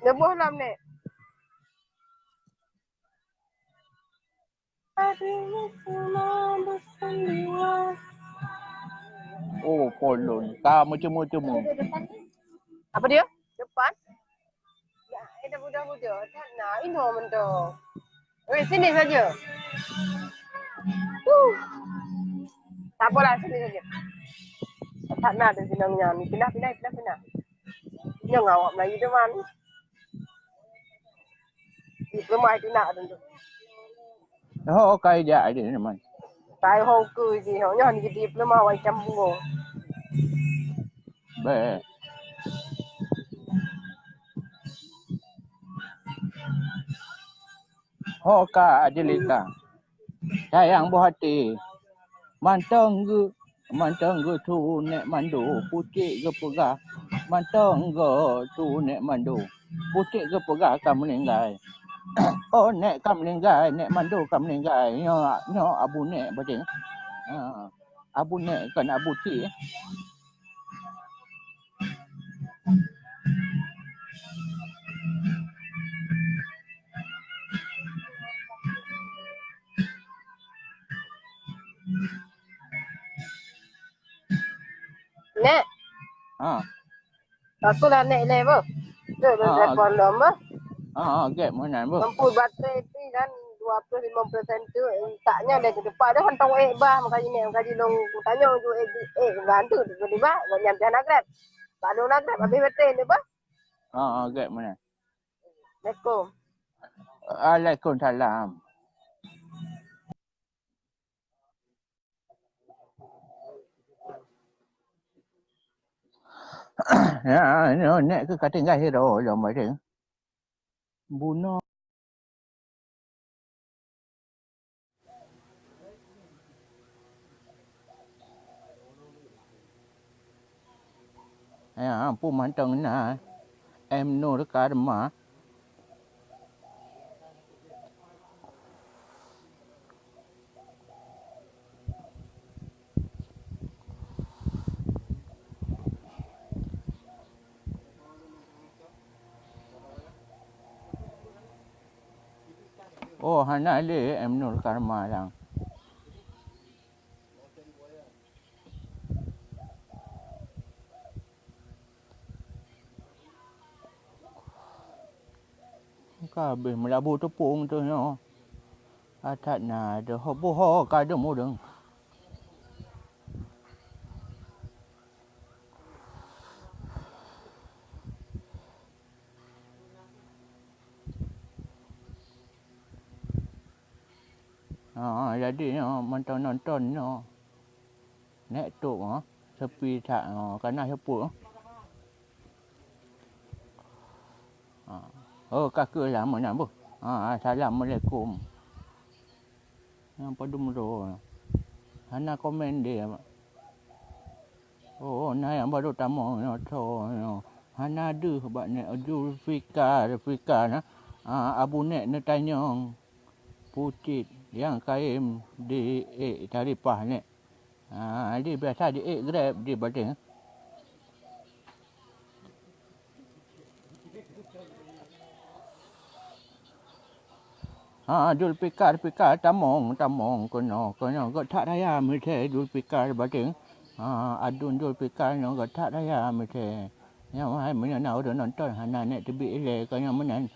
Neuboh lom nek. Oh, polon. Ka meucemu-cemu. Apa dia? Depan? Ya, ada budak-budak. Tak nak. Ini orang mentong. Eh, sini saja. Huh. Tak apalah, sini saja. Tak nak ada senangnya. Pindah, pindah, pindah, pindah. Yang awak Melayu teman. Diploma itu nak tentu. Ho kai jak aja teman. Tai ho ke ji, ho nyoh ni diploma wai campur. Baik. Ho ka jelita. Sayang boh até. Mantong geu, mantong geu tu nek mandu, pucék geupeugah. Mantong geu tu nek mandu, pucék geupeugah ka meuninggai. Oh, nèk ka meuninggai, nèk mandum ka meuninggai. Nyoe, nyoe Abu Nèk padum. Ha, Abu Nèk kon Abu Cik. Nèk. Ha. Aku lah nèk lé boh. Tu lu telepon lom boh. Ha, ha, gèt meunan boh. Mampu baterai pi kan dua puluh lima puluh persen tu, eh, tak nyan dah ketupat dah hantong ék bah, makajih nèk, makajih long, tanyong ju ék, ék, gantu tu tiba, gobnyan pih hana grab. Tak ada grab, habis baterai ni bah. Ha, ha, gèt meunan. Assalamualaikum. Waalaikumsalam. Ya, nyoe nèk keu ka tinggai sidroe lom padum. Bunoe. Ya, ampôn mantong na. M Nur Karma. Oh, hana lé M Nur Karma lang. Ka habéh meulabu teupông tu nyoe. Atat na deuh boh ka deuh mudeueng. Ha, jadi nyoe mantong nonton nyoe. Nèk tok, ha, sepi that, ha, ka na seupôt. Ha. Oh, ka keuh lah meunan boh. Ha, assalamualaikum. Nyang padum droe. Hana komen deh. Oh, na nyang baru tamong nyoe tho nyoe. Hana deuh bak nèk Zulfikar, Fikar na. Ah, Abu Nèk neutanyong. Pucit nyang kayém di ék taripah nèk. Ah, di biasa di ék grab di badan. Ha, Zulfikar, Fikar, tamong, tamong, keunoe, keunoe, gèt that raya miseue Zulfikar bateng. Ha, aduen Zulfikar nyoe gèt that raya miseue. Nyan hai meunyoe na ureueng nonton, hana nèk teubiet ilèe, keunoe meunan.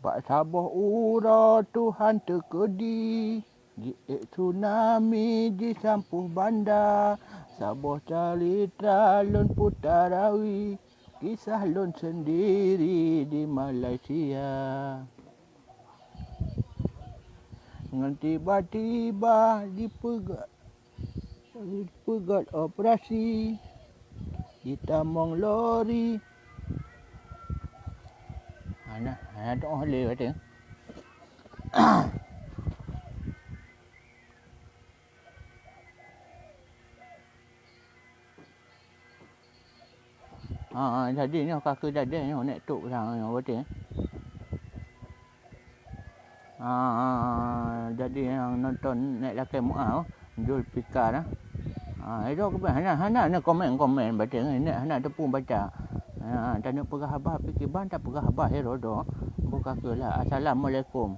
Bak saboh uroe Tuhan teukeudi, jiék tsunami jisampôh banda. Saboh calitra lôn puta rawi, kisah lôn seundiri di Malaysia. Ngon tiba-tiba jipeugèt Peugèt operasi, jitamong lori. Hana, hana tu'oh lé watèe. Ha, jadi nyoe ka keujadian nyoe nèk tok sang nyoe watèe. Ha, jadi nyang nonton nèk lakèe meu'ah, Zulfikar. Ha, itu keubiet hana, hana na komen-komen bateng nèk hana teupeu baca. Ha, taneuk peugah haba pih kiban, tapeugah haba hirodo. Buka keulah. Assalamualaikum.